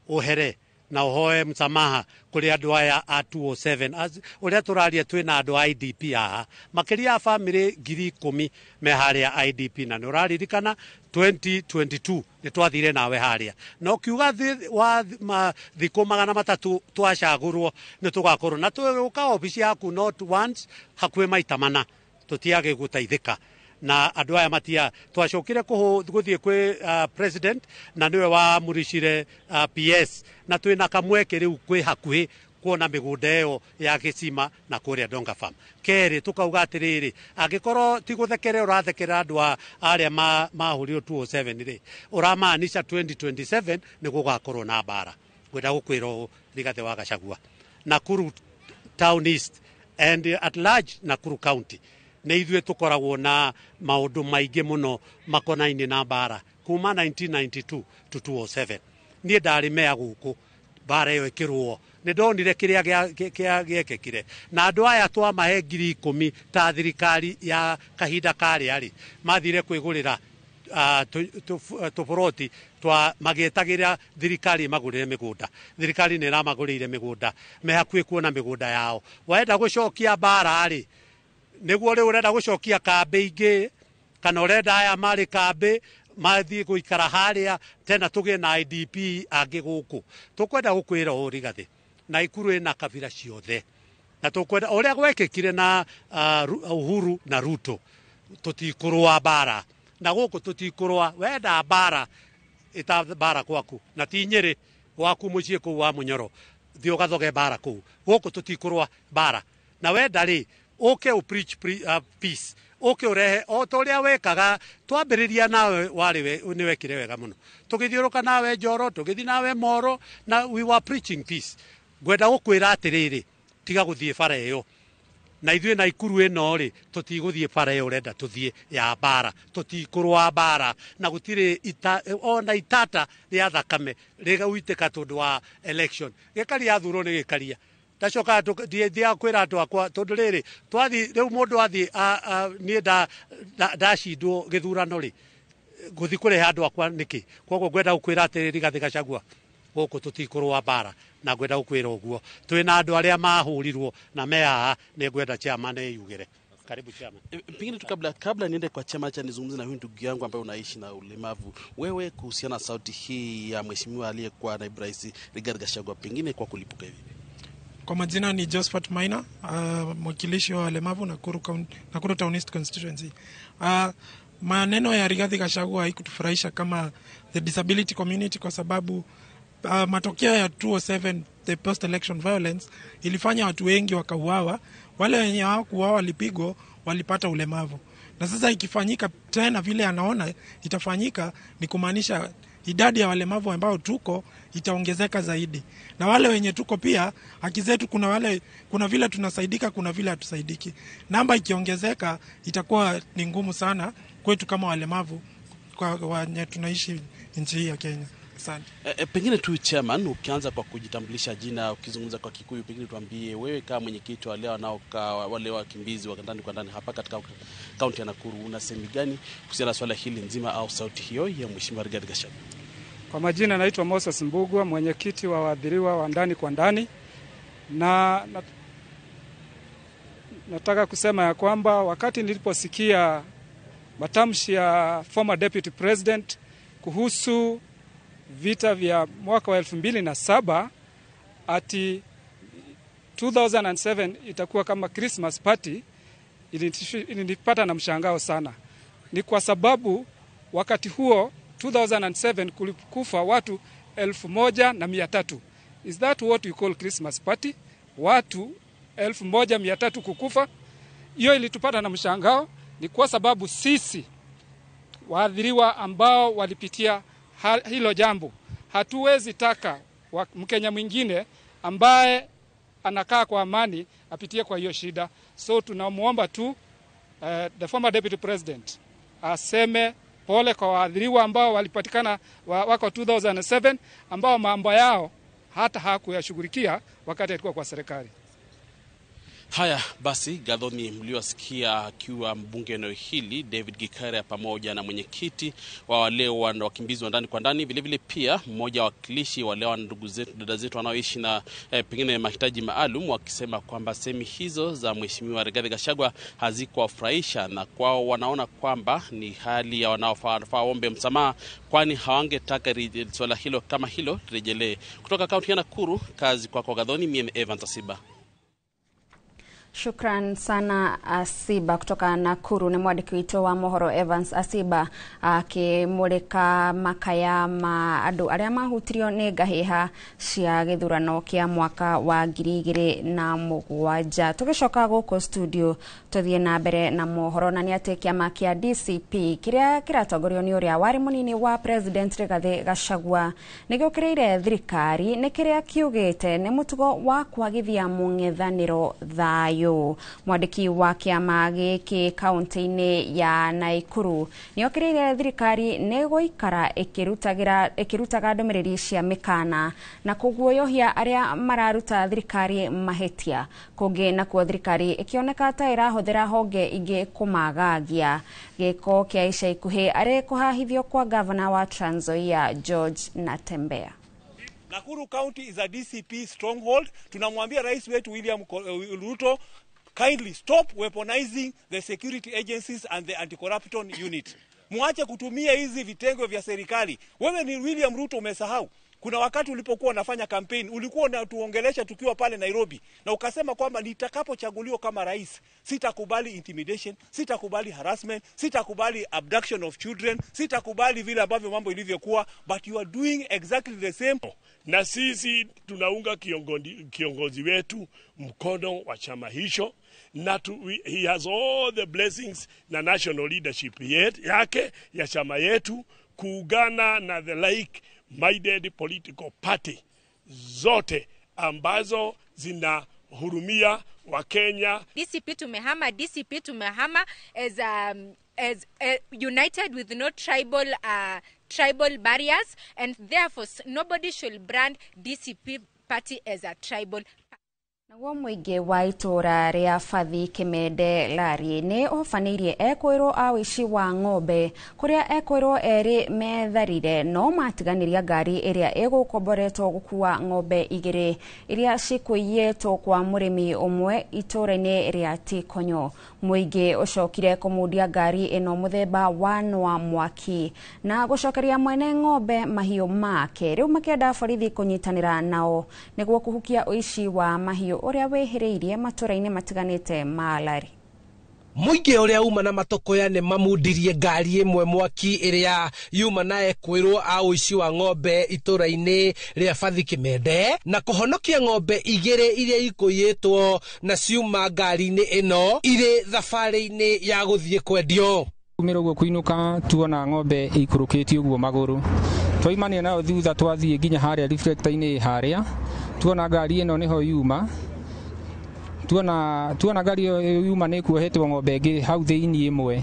ũhere na ũhoe msamaha kũrĩ andũ aya a 207. Ũrĩa tũraria twĩna andũ a IDP haha makĩria ya bamĩrĩ 10,000 me harĩa IDP, na nĩ ũraririkana 2022 nĩ twathire nawe harĩa na ũkiuga wa thikũ 300 twacagũrwo nĩ tũgakorwo na tũgũka obici yaku not once, hakuhĩ maita mana, tũtiage gũteithĩka na andũ aya matia. Twacokire gũthiĩ kwĩ president na nĩwe wamũricire PS, na twĩna kamweke rĩu kwĩ hakuhĩ kuona mĩgũnda ĩyo ya gĩcima na kũrĩa Donga Farm. Kerĩ, tũkauga atĩrĩrĩ, angĩkorwo ti gũthekerera ũrathekerera andũ arĩa mahũrirwo 207 rĩ, ũramaanisha 2027 nĩ gũgakorwo na mbara. Ngwenda gũkwĩra ũũ, Rigathĩ wa Gachagua, Nakuru Town East and at large Nakuru County, nĩ ithuĩ tũkoragwo na maũndũ maingĩ mũno makonaine na mbara kuma 1992 to 207. Niĩ ndarĩ mea gũkũ mbara ĩyo ĩkĩrũo, nĩ ndonire kĩrĩa gĩekĩkire, na andũ aya twamahe 10,000 ta thirikari ya kahinda karĩa rĩ, mathire kwĩgũrĩra tũboroti twa magĩetagĩra thirikari ĩmagũrĩre mĩgũnda. Thirikari nĩ ĩramagũrĩire mĩgũnda, me hakuhĩ kuona mĩgũnda yao. Waenda gũcokia mbara rĩ, nĩguo rĩu ũrenda gũcokia kambĩ ingĩ, kana ũrenda aya marĩ kambĩ mathiĩ gũikara harĩa tena tũgĩe na IDP angĩ gũkũ. Tũkwenda gũkwĩra ũũ, Rigathĩ, Nakuru ĩna kabira ciothe, na tũkwenda ũrĩa gwekĩkire na Uhuru na Ruto, tũtikũrũa mbara na gũkũ, tũtikũrũa. Wenda mbara, ĩta mbara gwaku, na ti Nyĩrĩ, gwaku mũciĩ kũu wa Mũnyoro, thiĩ ũgathoge mbara kũu. Gũkũ tũtikũrũa mbara, na wenda rĩ, ũke ũ preach peace, ũke ũrehe o ta ũrĩa wekaga twambĩrĩria nawe, warĩ nĩ wekire wega mũno, tũgĩthiũrũka nawe Njoro, tũgĩthiĩ nawe Moro, na we were preaching peace. Ngwenda gũkwĩra atĩrĩrĩ, tiga gũthiĩ bara ĩyo, na ithuĩ Nakuru ĩno rĩ, tũtigũthiĩ bara ĩyo ũrenda tũthiĩ ya mbara. Tũtikũrũa mbara, na gũtirĩ ona itata rĩa thakame rĩgũitĩka tondũ wa election. Gĩkaria athurwo nĩ gĩkaria, ndacoka thiaga kwĩra andũ akwa, tondũ rĩrĩ twathi rĩu mũndũ athiĩ, niĩ ndacindwo gĩthurano rĩ, ngũthiĩ kũrehe andũ akwa nĩkĩ? Koguo ngwenda gũkwĩra atĩrĩ, Rigathĩ Gachagua, gũkũ tũtikũrũa mbara, na ngwenda gũkwĩra ũguo twĩna andũ arĩa mahũrirwo na me haha. Nĩ ngwenda chairman eyugĩre. Karibu, chairman. Pengine tu kabla niende kwa chama cha nizungumze na huyu ndugu yangu ambaye unaishi na ulemavu. Wewe, kuhusiana na sauti hii ya mheshimiwa aliyekuwa naibu rais Rigathi Gachagua, pengine kwa kulipuka hivi. Kwa majina ni Josephat Maina, mwakilishi wa walemavu Nakuru Town East constituency. Maneno ya Rigathi Gachagua haikutufurahisha kama the disability community, kwa sababu matokeo ya 207, the post election violence, ilifanya watu wengi wakauawa. Wale wenye hawakuuawa walipigwa, walipata ulemavu. Na sasa ikifanyika tena vile anaona itafanyika, ni kumaanisha idadi ya walemavu ambao tuko itaongezeka zaidi. Na wale wenye tuko pia, haki zetu, kuna vile tunasaidika, kuna vile hatusaidiki. Namba ikiongezeka itakuwa ni ngumu sana kwetu kama walemavu kwa wenye tunaishi nchi hii ya Kenya. Asante. Pengine tu chairman, ukianza kwa kujitambulisha jina, ukizungumza kwa Kikuyu, pengine tuambie wewe kama mwenyekiti wale wanaokaa wale wakimbizi wa ndani kwa ndani hapa katika kaunti ya Nakuru, una semi gani kuhusiana na swala hili nzima au sauti hiyo ya mheshimiwa Rigathi Gachagua? Kwa majina naitwa Moses Mbugua, mwenyekiti wa waathiriwa wa ndani kwa ndani, na nataka kusema ya kwamba wakati niliposikia matamshi ya former deputy president kuhusu vita vya mwaka wa 2007, ati 2007 itakuwa kama Christmas party, ilinipata na mshangao sana. Ni kwa sababu wakati huo 2007 kulikufa watu 1,300. Is that what we call Christmas party? Watu 1,300 kukufa. Hiyo ilitupata na mshangao, ni kwa sababu sisi waathiriwa ambao walipitia hilo jambo hatuwezi taka Mkenya mwingine ambaye anakaa kwa amani apitie kwa hiyo shida. So tunamuomba tu the former deputy president aseme pole kwa waathiriwa ambao walipatikana wako 2007 ambao mambo yao hata hakuyashughulikia wakati alikuwa kwa serikali. Haya basi, Gathoni, mliowasikia akiwa mbunge eneo hili David Gikaria pamoja na mwenyekiti wa wale wakimbizi wa ndani kwa ndani, vile vile pia mmoja wa wakilishi wale wa ndugu zetu dada zetu wanaoishi na pengine mahitaji maalum, wakisema kwamba semi hizo za Mheshimiwa Rigathi Gachagua hazikuwafurahisha na kwao wanaona kwamba ni hali ya wanaofaa waombe msamaha, kwani hawangetaka swala hilo kama hilo lirejelee. Kutoka kaunti ya Nakuru, kazi kwako Gathoni, mimi Evans Asiba. Shukran sana Asiba kutoka Nakuru. Ni mwandiki witũ wa mohoro Evans Asiba akimulika makaya ma andu aria mahutirio ni ngahiha cia githurano kia mwaka wa 2007. Tugicoka guku studio tuthie na mbere na mohoro, na ni ati kiama kia DCP kiria kiratongorio ni uria wari munini wa President Rigathi Gachagua nigiukiriire thirikari ni kiria kiugite ni mutugo wa kwagithia mung'ethaniro thayu. Mwandiki wa kiama giki kaunti-ini ya Nakuru niokiriire thirikari ni guikara ikirutaga ndumiriri cia mikana na kuguoyohia aria mararuta thirikari mahitia. Kungi nakuo thirikari ikioneka ta irahuthira honge ingi kumagagia. Giko kia ica ikuhi ari kuhahithio kwa gavana wa Trans Nzoia George Natembeya. Nakuru County is a DCP stronghold. Tunamwambia rais wetu William Ruto, kindly stop weaponizing the security agencies and the anti-corruption unit. Muache kutumia hizi vitengo vya serikali. Wewe ni William Ruto, umesahau. Kuna wakati ulipokuwa unafanya campaign, ulikuwa unatuongelesha tukiwa pale Nairobi na ukasema kwamba nitakapochaguliwa kama rais, sitakubali intimidation, sitakubali harassment, sitakubali abduction of children, sitakubali vile ambavyo mambo ilivyokuwa, but you are doing exactly the same. Na sisi tunaunga kiongozi wetu mkono wa chama hicho, na he has all the blessings na national leadership yake ya chama yetu kuungana na the like minded political party zote ambazo zinahurumia Wakenya. DCP tumehama, as united with no tribal barriers, and therefore nobody should brand DCP party as a tribal. Naguo mũingĩ wa itũũra rĩa Bathi Kimende Lari nĩ ũhobanĩirie ekwĩrwo a ũici wa ng'ombe kũrĩa ekwĩrwo erĩ metharire no matiganĩria ngari ĩrĩa ĩgũkomboretwo gũkua ng'ombe igĩrĩ iria cikũiyĩtwo kwa mũrĩmi ũmwe itũũra-inĩ rĩa Tikonyo. Mũingĩ ũcokire kũmundia ngari ĩno mũthemba wa nwa mwaki na gũcokeria mwene ng'ombe mahiũ make. Rĩu makĩenda borithi kũnyitanĩra nao nĩguo kũhukia ũici wa mahiũ uria wihiriirie matura-ini matiganite ma Lari. Mũingĩ ũrĩa uma na matokoya nĩ mamundirie ngari ĩmwe mwaki ĩrĩa yuma na ekwĩrwo a ũici wa ng'ombe itũra-inĩ rĩa Bathi Kimende na kũhonokia ng'ombe igĩrĩ iria ikũiyĩtwo na ciuma ngari-inĩ ĩno irĩ thabarĩ-inĩ ya gũthiĩ kwendio. Umĩra ũguo kũinũka tuona ng'ombe ikũrũkĩtie ũguo magũrũ, twaimania nayo thutha twathiĩ nginya harĩa reflector-inĩ harĩa tuona ngari ĩno nĩho yuma, tuona ngari ĩyo yuma nĩ kuohetwo ng'ombe ĩngĩ hau thĩinĩ ĩmwe,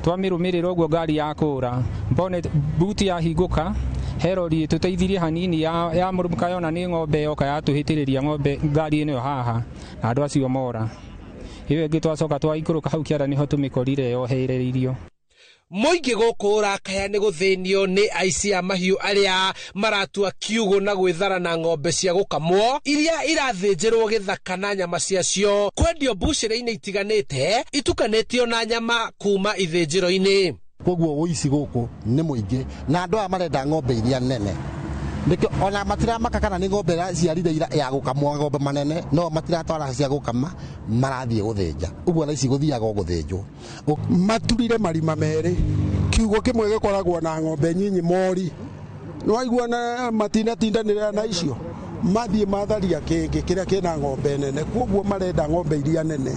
twamĩrũmĩrĩra ũguo ngari yakũra bonnet buti yahingũka he rori ĩtũteithirie hanini ya mũrũmũka yona nĩ ng'ombe yoka yatũhĩtĩrĩria ng'ombe ngari ĩno haha na andũ acio mora. Ĩyo ĩngĩ twacoka twaikũrũka hau kĩara nĩho tũmĩkorire yohereirio. Mũingĩ gũkũ ũrakaya nĩ gũthĩnio nĩ aici a mahiũ arĩa maratua kiugũ na gwĩthara na ng'ombe cia gũkamwo iria irathĩnjĩrwo gĩthaka na nyama ciacio kwendio mbucĩrĩ-inĩ itiganĩte itukanĩtio na nyama kuma ithĩnjĩro-inĩ. Koguo ũici gũkũ nĩ mũingĩ na andũ aya marenda ng'ombe iria nene, nĩkĩo ona matiramaka kana nĩ ng'ombe ĩraciarire ya gũkamwo ng'ombe manene, no matiratwara cia gũkama, marathiĩ gũthĩnja. Ũguo na ici gũthiaga o gũthĩnjwo. Maturire marima merĩ, kiugo kĩmwe gĩkoragwo na ng'ombe nyinyi mori Nĩwaigua na matinatindanĩra na icio mathiĩ matharia kĩngĩ kĩrĩa kĩna ng'ombe nene, koguo marenda ng'ombe iria nene.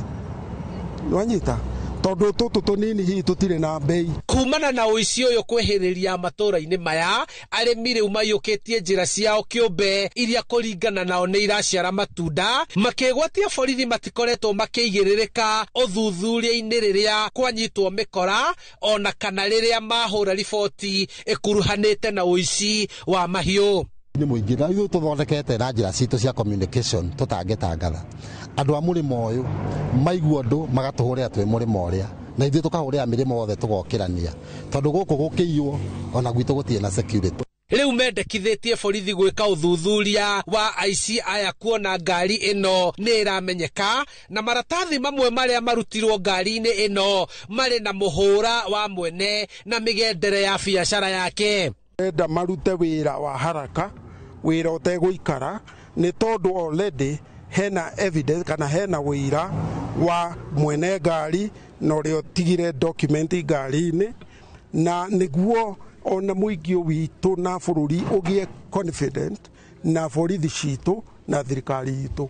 Nĩwanyita? Tondũ tũtũ tũnini hihi tũtirĩ na mbei. Kumana na ũici ũyũ kwĩhĩrĩria matũũra-inĩ maya, arĩmi rĩu maiyũkĩtie njĩra ciao kĩũmbe iria kũringana nao nĩ iraciara matunda, makĩgwatia borithi matikoretwo makĩigĩrĩrĩka ũthuthuria-inĩ rĩrĩa kwanyitwo mĩkora ona kana rĩrĩa mahũra riboti ĩkuruhanĩte na ũici wa mahiũ. Nĩ mũingĩ na ithuĩ tũthondekete na njĩra citũ cia communication tũtangĩtangatha. Andũ a mũrĩmo ũyũ maigua ũndũ magatũhũrĩra twĩ mũrĩmo ũrĩa, na ithuĩ tũkahũrĩra mĩrĩmo yothe tũgokĩrania, tondũ gũkũ gũkĩiywo ona gwitũ gũtirĩ na security. Rĩu mendekithĩtie borithi gwĩka ũthuthuria wa aici aya kuona ngari ĩno nĩ ĩramenyeka, na maratathi mamwe marĩa marutirwo ngari-inĩ ĩno marĩ na mũhũra wa mwene na mĩgendere ya biacara yake. Enda marute wĩra wa haraka, wĩra ũtegũikara, nĩ tondũ already hena evidence kana hena wĩira wa mwene ngari na ũrĩa ũtigire document ngari-inĩ, na nĩguo ona mũingĩ witũ na bũrũri ũgĩe confident na borithi citũ na thirikari itũ.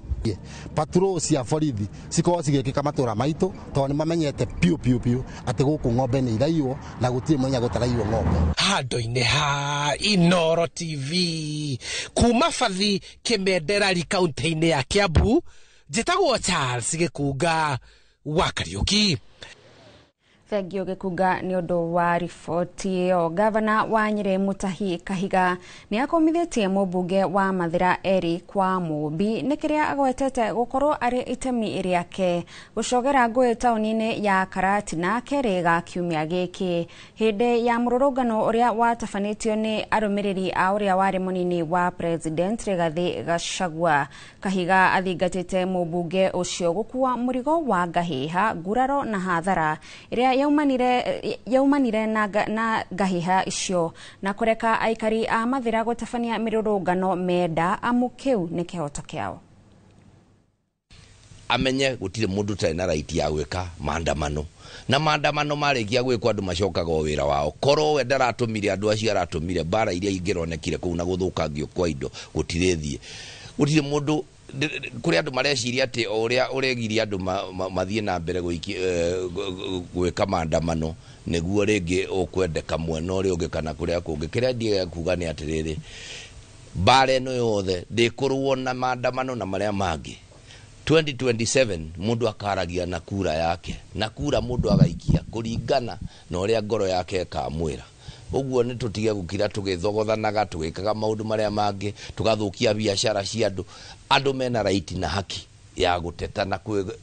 Patrol cia borithi cikorwo cigĩkĩka matũra maitũ, tondũ nĩ mamenyete piũ piũ piũ atĩ gũkũ ng'ombe nĩ iraiywo na gũtirĩ mũthenya gũtaraiywo ng'ombe. Handũ-inĩ ha Inooro TV kuma Bathi Kĩmenderari kaunti-inĩ ya Kiambu, njĩtagwo Charles Gĩkunga wa Kariũki. Thengio Gĩkunga nĩ ũndũ wa riboti ĩyo. Gavana wa Nyĩrĩ Mutahi Kahiga nĩ akomithĩtie mũmbunge wa Mathĩra Eri kwa Mũmbi nĩ kĩrĩa agwetete gũkorwo arĩ itemi rĩake gũcogera ngũĩ taũni-inĩ ya Karatina kerĩ ga kiumia gĩkĩ hĩndĩ ya mũrũrũngano ũrĩa watabanĩtio nĩ arũmĩrĩri a ũrĩa warĩ mũnini wa President Rigathi Gachagua. Kahiga athingatĩte mũmbunge ũcio gũkua mũrigo wa ngahĩha, nguraro na hathara ĩrĩa yaumanire na ngahĩha icio na kũreka aikari a Mathĩra gũtabania mĩrũrũngano menda amu kĩu nĩ kĩhoto kĩao. Amenye gũtirĩ mũndũ ũtarĩ na right ya gwĩka maandamano, na maandamano marĩkia gwĩkwo andũ macokaga o wĩra wao. Korwo we ndaratũmire andũ acio aratũmire, mbara iria ingĩronekire kũu na gũthũkangio kwa indo gũtirĩthiĩ. Gũtirĩ mũndũ, kũrĩ andũ mareciria atĩ o ũrĩa ũregiria andũ mathiĩ na mbere gwĩka maandamano nĩguo rĩngĩ ũkwendeka mwena ũrĩa ũngĩ kana kũrĩa kũngĩ. Kĩrĩa ndiega kuga nĩ atĩrĩrĩ, mbara ĩno yothe ndĩkũrũo na maandamano na marĩa mangĩ. 2027 mundu akaragia na kura yake, na kura mundu agaikia kuringana na uria ngoro yake ĩkamwĩra. Ũguo nĩ tũtige gũkira tũgĩthogothanaga tũgĩkaga maũndũ marĩa mangĩ tũgathũkia biacara cia andũ. Andũ mena right na haki ya gũteta na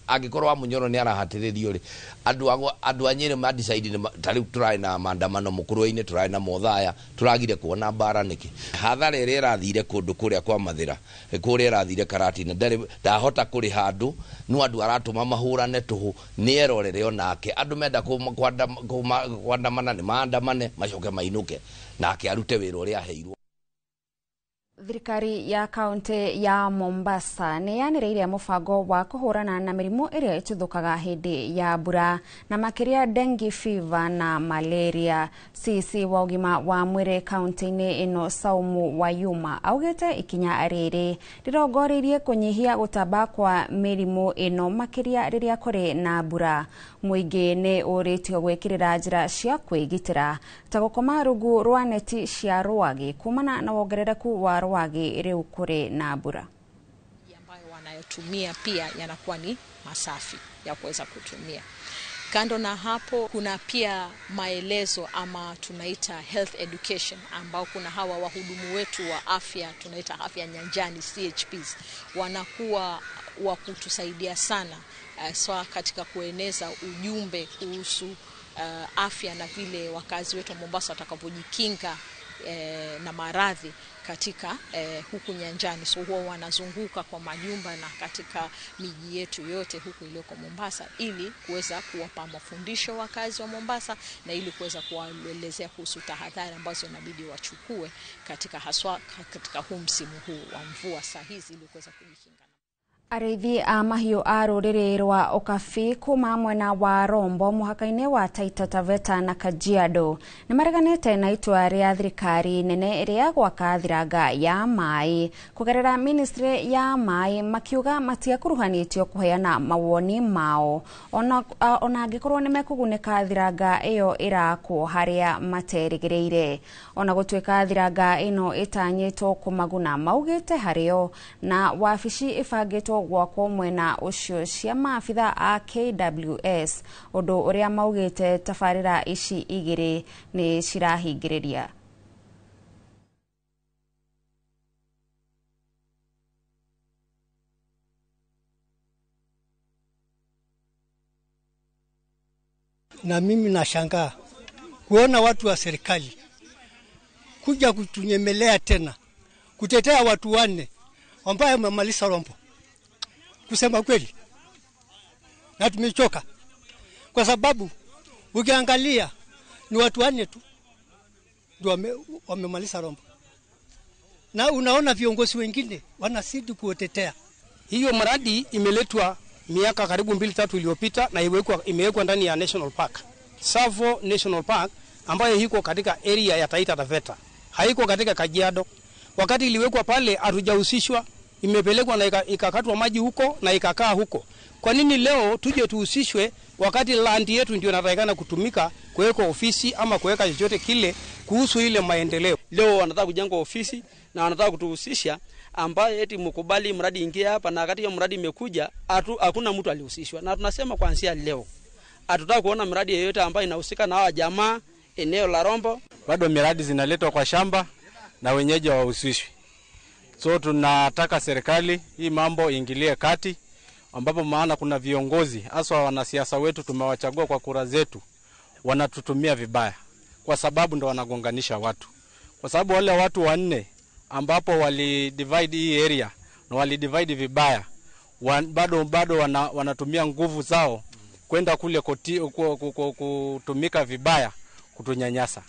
angĩkorwo wa Munyoro nĩ arahatĩrĩrio rĩ, andũ a Nyĩrĩ ma decide ta rĩu tũrarĩ na maandamano Mũkũrwe-inĩ, tũrarĩ na Mothaya, tũragire kuona mbara nĩkĩ? Hathara ĩrĩa ĩrathire kũndũ kũrĩa kwa Mathĩra, kũrĩa ĩrathire Karatina, ndahota kũrĩha andũ, no andũ aratũma mahũrane tũhũ, nĩ erorere onake. Andũ menda kũandamana nĩ maandamane, macoke mainũke, nake arute wĩra ũrĩa aheirwo. Thirikari ya kaunti ya Mombasa nĩ yanĩrĩire mũbango wa kũhũrana na mĩrimũ ĩrĩa ĩtuthũkaga hĩndĩ ya mbura na makĩria dengue fever na malaria. CC wa ũgima wa mwĩrĩ kaunti-inĩ ĩno Saumu Wayuma augĩte ikinya rĩrĩ rĩrongoreirie kũnyihia gũtamba kwa mĩrimũ ĩno makĩria rĩrĩa kũrĩ na mbura. Mũingĩ nĩ ũrĩtio gwĩkĩrĩra njĩra cia kwĩgitĩra ta gũkoma rungu rwa neti cia rwagĩ kumana na wongerereku wa rwagĩ rĩu kũrĩ na mbura. Ambayo wanayotumia pia yanakuwa ni masafi ya kuweza kutumia. Kando na hapo kuna pia maelezo ama tunaita health education, ambao kuna hawa wahudumu wetu wa afya tunaita afya nyanjani CHPs, wanakuwa wa kutusaidia sana sawa katika kueneza ujumbe kuhusu afya na vile wakazi wetu wa Mombasa watakavyojikinga na maradhi katika huku nyanjani. So huwa wanazunguka kwa majumba na katika miji yetu yote huku iliyoko Mombasa ili kuweza kuwapa mafundisho wakazi wa Mombasa na ili kuweza kuwaelezea kuhusu tahadhari ambazo inabidi wachukue katika haswa katika huu msimu huu wa mvua saa hizi ili kuweza kujikinga. Arĩithi a mahiũ a rũrĩrĩ rwa Ũkabi kuma mwena wa Rombo mũhaka-inĩ wa Taita Taveta na Kajiado nĩ mareganĩte na itua rĩa thirikari nene rĩa gwaka thiranga ya maĩ kũgerera ministry ya maĩ, makiuga matiakuruhanĩtio kũheana mawoni mao ona angĩkorwo nĩ mekũgunĩka thiranga ĩyo ĩrakwo harĩa materĩgĩrĩire. Ona gũtuĩka thiranga ĩno ĩtanyĩtwo kũmaguna, maugĩte harĩo na wabici ĩbangĩtwo gwakwo mwena ũcio cia maabitha a KWS, ũndũ ũrĩa maugĩte tabarĩra ici igĩrĩ nĩ cirahingĩrĩria. Na mimi nashangaa kuona watu wa serikali kuja kutunyemelea tena kutetea watu wanne ambaye wamemaliza Rombo. Kusema kweli, na tumechoka, kwa sababu ukiangalia ni watu wanne tu ndio wamemaliza Rombo, na unaona viongozi wengine wanazidi kuotetea. Hiyo mradi imeletwa miaka karibu 2-3 iliyopita na imewekwa ndani ya National Park, Tsavo National Park, ambayo iko katika area ya Taita Taveta, haiko katika Kajiado. Wakati iliwekwa pale hatujahusishwa, imepelekwa na ikakatwa maji huko na ikakaa huko. Kwa nini leo tuje tuhusishwe wakati land yetu ndio inatakikana kutumika kuweka ofisi ama kuweka chochote kile kuhusu ile maendeleo? Leo wanataka kujenga ofisi na wanataka kutuhusisha, ambaye eti mkubali mradi ingie hapa, na wakati hiyo mradi imekuja hakuna mtu alihusishwa. Na tunasema kuanzia leo hatutaki kuona mradi yeyote ambayo inahusika na hawa jamaa eneo la Rombo. Bado miradi zinaletwa kwa shamba na wenyeji hawahusishwi. So tunataka serikali hii mambo ingilie kati, ambapo maana kuna viongozi haswa wanasiasa wetu tumewachagua kwa kura zetu wanatutumia vibaya, kwa sababu ndo wanagonganisha watu. Kwa sababu wale watu wanne ambapo wali divide hii area na wali divide vibaya, bado wanatumia nguvu zao kwenda kule kutumika vibaya kutunyanyasa.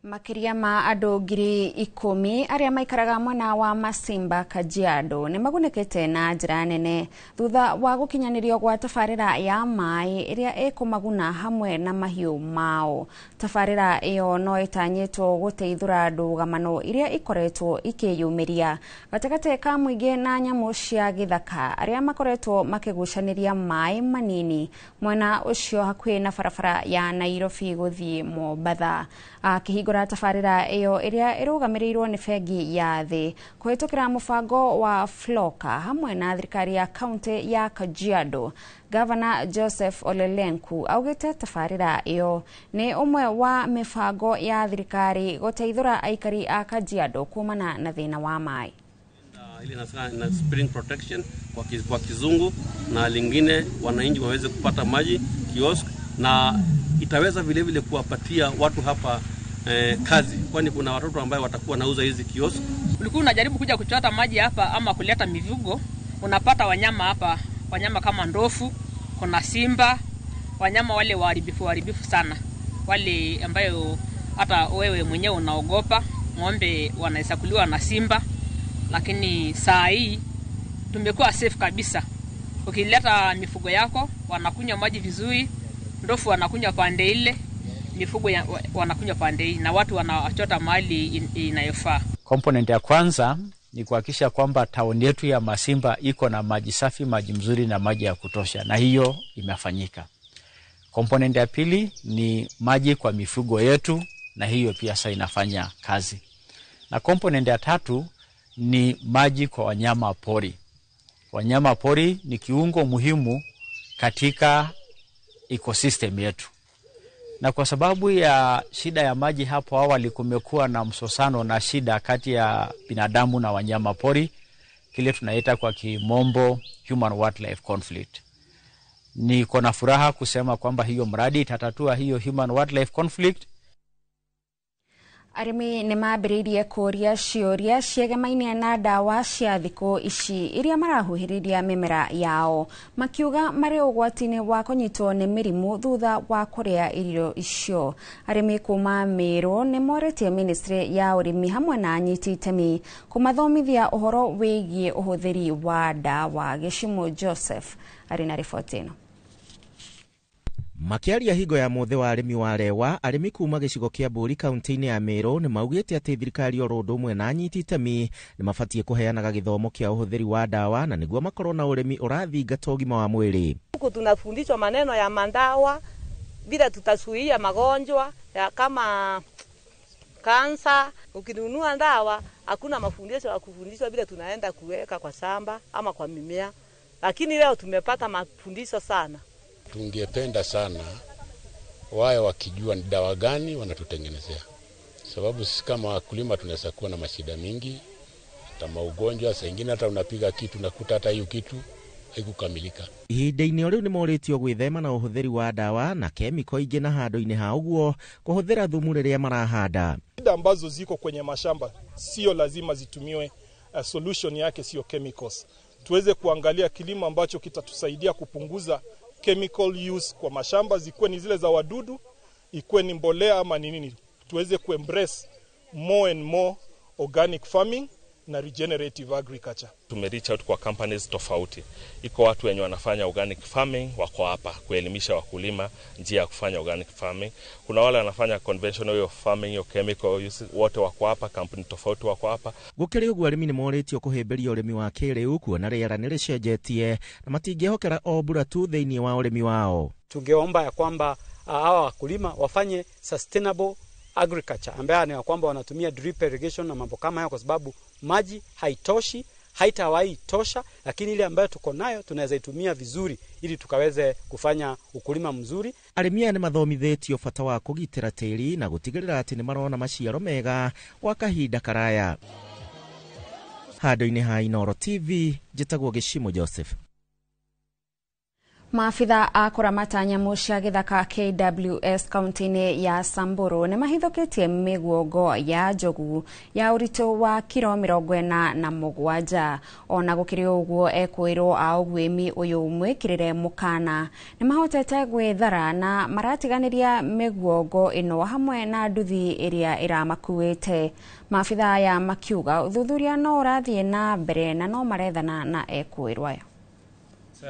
Makiria ma andũ 10,000 arĩa maikaraga mwena wa Masimba Kajiado nĩ magunĩkĩte na njĩra nene thutha wa gũkinyanĩrio gwa tabarĩra ya maĩ ĩrĩa ĩkũmaguna hamwe na mahiũ mao. Tabarĩra ĩyo no ĩtanyĩtwo gũteithũra ndũgamano iria ikoretwo ikĩyumĩria gatagatĩ ka mũingĩ na nyamũ cia gĩthaka arĩa makoretwo makĩgucanĩria maĩ manini mwena ũcio hakuhĩ na barabara ya Nairobi gũthiĩ Mombatha. Akĩhingũra tabarĩra ĩyo ĩrĩa ĩrũgamĩrĩirwo nĩ bengi ya thĩ kũhĩtũkĩra mũbango wa Floka hamwe na thirikari ya kaunti ya Kajiado, Gavana Joseph Olelenku augĩte tabarĩra ĩyo nĩ ũmwe wa mĩbango ya thirikari gũteithũra aikari a Kajiado kumana na thĩna wa maĩ. Ile na spring protection kwa kizungu, na lingine wananchi waweze kupata maji kiosk, na itaweza vile vile kuwapatia watu hapa kazi, kwani kuna watoto ambao watakuwa nauza hizi kiosk. Ulikuwa unajaribu kuja kuchota maji hapa ama kuleta mifugo, unapata wanyama hapa, wanyama kama ndofu, kuna simba, wanyama wale waharibifu sana, wale ambayo hata wewe mwenyewe unaogopa. Ng'ombe wanaweza kuliwa na simba, lakini saa hii tumekuwa safe kabisa. Ukileta mifugo yako wanakunywa maji vizuri, ndofu wanakunywa pande ile, mifugo wanakunywa pande hii, na watu wanachota mali inayofaa. Component ya kwanza ni kuhakikisha kwamba town yetu ya Masimba iko na maji safi, maji mzuri na maji ya kutosha, na hiyo imefanyika. Component ya pili ni maji kwa mifugo yetu, na hiyo pia sasa inafanya kazi. Na component ya tatu ni maji kwa wanyama pori. Wanyama pori ni kiungo muhimu katika ecosystem yetu. Na kwa sababu ya shida ya maji hapo awali, kumekuwa na msosano na shida kati ya binadamu na wanyama pori, kile tunaita kwa kimombo human wildlife conflict. Niko na furaha kusema kwamba hiyo mradi itatatua hiyo human wildlife conflict. Arĩmi nĩ mambĩrĩirie kũũria ciũria ciegemainie na ndawa cia thikũ ici iria marahuhĩrĩria mĩmera yao, makiuga marĩ ũgwati-inĩ wa kũnyitwo nĩ mĩrimũ thutha wa kũrĩa irio icio. Arĩmi kuma Meru nĩ morĩtie ministry ya ũrĩmi hamwe na anyiti itemi kũmathomithia ũhoro wĩgiĩ ũhũthĩri wa ndawa. Gĩcimu Joseph arĩ na riboti ĩno. Makiaria hingo ya muthe wa arĩmi wa Rewa, arĩmi kuma gĩcigo kĩa Mbũri kaunti-inĩ ya Meru nĩ maugĩte atĩ thirikari oro ũndũ ũmwe na anyiti itemi nĩ mabatiĩ kũheanaga gĩthomo kĩa ũhũthĩri wa ndawa na nĩguo makorwo na ũrĩmi ũrathingata ũgima wa mwĩrĩ. Huku tunafundishwa maneno ya mandawa vile tutazuia magonjwa ya kama kansa. Ukinunua ndawa hakuna mafundisho ya kufundishwa vile tunaenda kuweka kwa shamba ama kwa mimea, lakini leo tumepata mafundisho sana. Tungependa sana wawe wakijua ni dawa gani wanatutengenezea, sababu sisi kama wakulima tunaweza kuwa na mashida mingi, hata maugonjwa, saa ingine hata unapiga kitu nakuta hata hiyo kitu haikukamilika. Ihinda-inĩ o rĩu nĩ morĩtio gwĩthema na ũhũthĩri wa ndawa na kemiko ingĩ na handũ-inĩ ha ũguo kũhũthĩra thumu rĩrĩa marahanda. Shida ambazo ziko kwenye mashamba sio lazima zitumiwe, solution yake sio chemicals. Tuweze kuangalia kilimo ambacho kitatusaidia kupunguza chemical use kwa mashamba, zikuwe ni zile za wadudu, ikuwe ni mbolea ama ni nini. Tuweze kuembrace more and more organic farming na regenerative agriculture. Tume reach out kwa companies tofauti. Iko watu wenye wanafanya organic farming wako hapa kuelimisha wakulima njia ya kufanya organic farming. Kuna wale wanafanya conventional way of farming, yo chemical use, wote wako hapa, kampuni tofauti wako hapa. Gũkĩrĩ ũguo arĩmi nĩ morĩtio kũhĩmbĩria ũrĩmi wa kĩrĩu kuona rĩera nĩ rĩcenjetie na matingĩhokera o mbura tu thĩinĩ wa ũrĩmi wao. Tungeomba ya kwamba hawa wakulima wafanye sustainable agriculture ambayo ni ya kwamba wanatumia drip irrigation na mambo kama hayo, kwa sababu maji haitoshi, haitawahi tosha, lakini ile ambayo tuko nayo tunaweza itumia vizuri ili tukaweze kufanya ukulima mzuri. Arĩmi aya nĩ mathomithĩtio bata wa kũgitĩra tĩri na gũtigĩrĩra atĩ nĩ marona maciaro mega gwa kahinda karaya. Handũ-inĩ ha Inooro TV, njĩtagwo Gĩcimo Joseph. Maabitha a kũramata nyamũ cia gĩthaka KWS kaunti-inĩ ya Samburu nĩ mahithũkĩtie mĩguongo ya njogu ya ũritũ wa kiro 47. Ona gũkĩrĩ ũguo, ekwĩrwo a ũguĩmi ũyũ mwĩkĩrĩre mũkana nĩ mahotete gwĩthara na maratiganĩria mĩguongo ĩno hamwe na nduthi ĩrĩa ĩramakuĩte. Maabitha aya makiuga ũthuthuria no ũrathiĩ na mbere na no marethana na ekwĩrwo aya.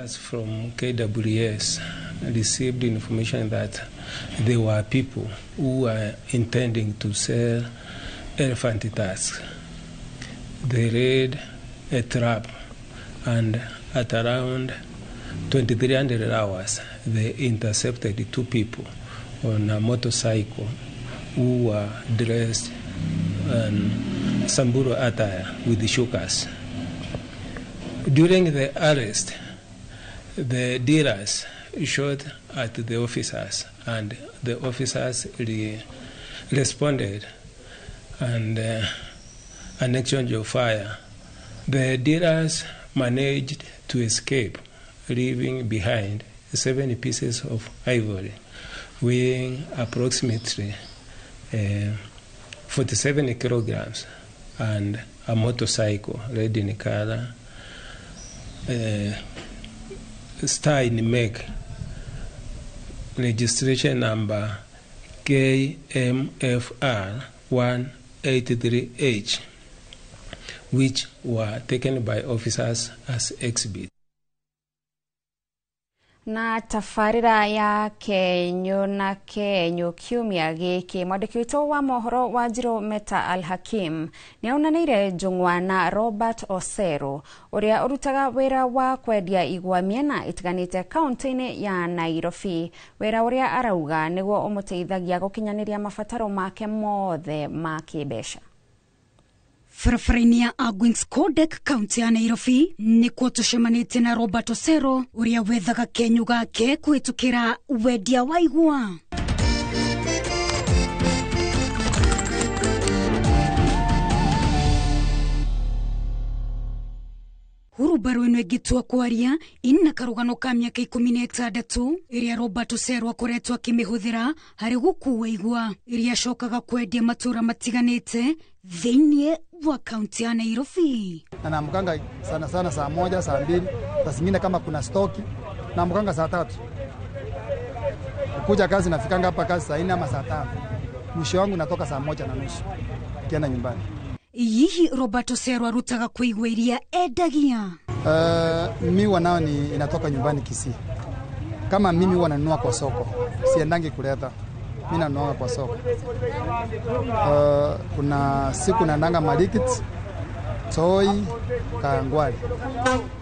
Us from KWS received information that there were people who were intending to sell elephant tusks. They laid a trap, and at around 2300 hours, they intercepted two people on a motorcycle who were dressed in Samburu attire with shukas. During the arrest, the dealers shot at the officers, and the officers responded, and an exchange of fire. The dealers managed to escape, leaving behind 7 pieces of ivory, weighing approximately 47 kilograms, and a motorcycle red in color, star in make, registration number KMFR 183H, which were taken by officers as exhibit. Na tabarĩra ya Kenyũ na Kenyũ kiumia gĩkĩ, mwandĩki witũ wa mohoro wa Njirũ Meta Al Hakim nĩ aunanĩire njũng'wa na Robert Osero ũrĩa ũrutaga wĩra wa kwendia igwa mĩena ĩtiganĩte kaunti-inĩ ya Nairobi, wĩra ũrĩa arauga nĩguo ũmũteithagia gũkinyanĩria mabataro make mothe ma kĩmbeca. Barabara-inĩ ya Argwings Kodek kaunti ya Nairobi nĩkuo tũcemanĩtie na Robert Osero ũrĩa wethaga kenyũ gake kũhĩtũkĩra wendia wa igwa. Hurumbarũ ĩno ĩngĩtua kwaria ina karũgano ka mĩaka 16 ĩrĩa Robert Osero akoretwo akĩmĩhũthĩra harĩ gũkua igwa iria acokaga kwendia matũra matiganĩte thĩinĩ wa kaunti ya Nairobi. Na naamkanga sana sana saa 1, saa 2, saa zingine kama kuna stoki naamkanga saa 3. Kuja kazi nafikanga hapa kazi saa 4 ama saa 5. Mwisho wangu natoka saa 1:30 kienda nyumbani. Yihi Robert Osero arutaga kuigwa iria endagia. Miwa nao ni inatoka nyumbani Kisii. Kama mimi huwa nanunua kwa soko, siendangi kuleta. Mimi nanunua kwa soko. Kuna siku naendanga Marikit, Toi, Kangwari.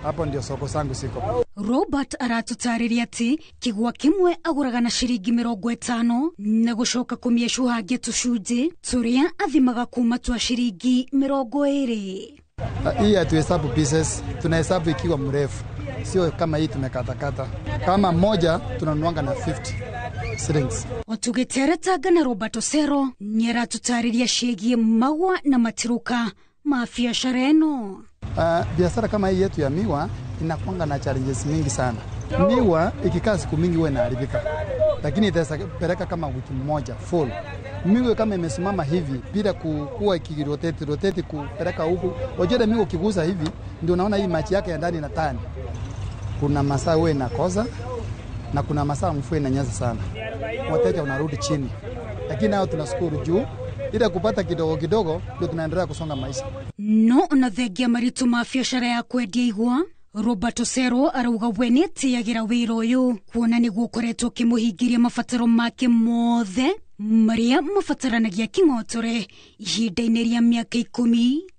Hapo ndio soko zangu siko. Robert aratutariria ati kigwa kimwe aguraga na ciringi 50 na gucoka kumiecuhangia tucunjĩ turia athimaga kuma twa ciringi 20. Hii hatuhesabu pieces, tunahesabu ikiwa mrefu, sio kama hii tumekatakata. Kama moja tunanuanga na 50 shillings. Otugiteretanga na Robert Osero nĩaratutariria ciĩgiĩ magwa na matiruka ma biacara ĩno. Biashara kama hii yetu ya miwa inakuanga na challenges mingi sana. Miwa ikikaa siku mingi huwa inaharibika, lakini itapeleka kama wiki moja full. Miwa kama imesimama hivi bila kuwa ikirotate rotate kupeleka huku, unajua miwa ukigusa hivi ndio unaona hii machi yake ya ndani na tani. Kuna masaa huwa inakosa na kuna masaa mvua inanyesha sana, wateja unarudi chini, lakini nao tunashukuru juu ila kupata kidogo kidogo ndio tunaendelea kusonga maisha. No ona thengia maritu ma biacara ya kwendia igwa, Robert Osero arauga we nĩetĩagĩra wĩra ũyũ kuona nĩguo ũkoretwo ũkĩmũhingĩria mabataro make mothe marĩa mabataranagia kĩng'otore ihinda-inĩ rĩa mĩaka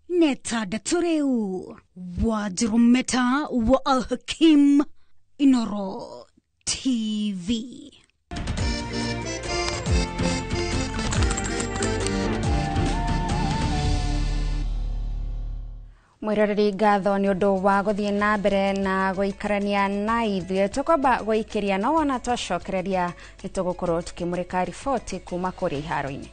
16 rĩu. Wanjirumeta wa Alhakim, Inoro TV. Mwiroreri ngatho nĩ ũndũ wa gũthiĩ na mbere na gũikarania na ithuĩ. Tũkwamba gũikĩria no wona twacokereria nĩ tũgũkorwo tũkĩmũrĩka riboti kuma kũrĩa iharo-inĩ.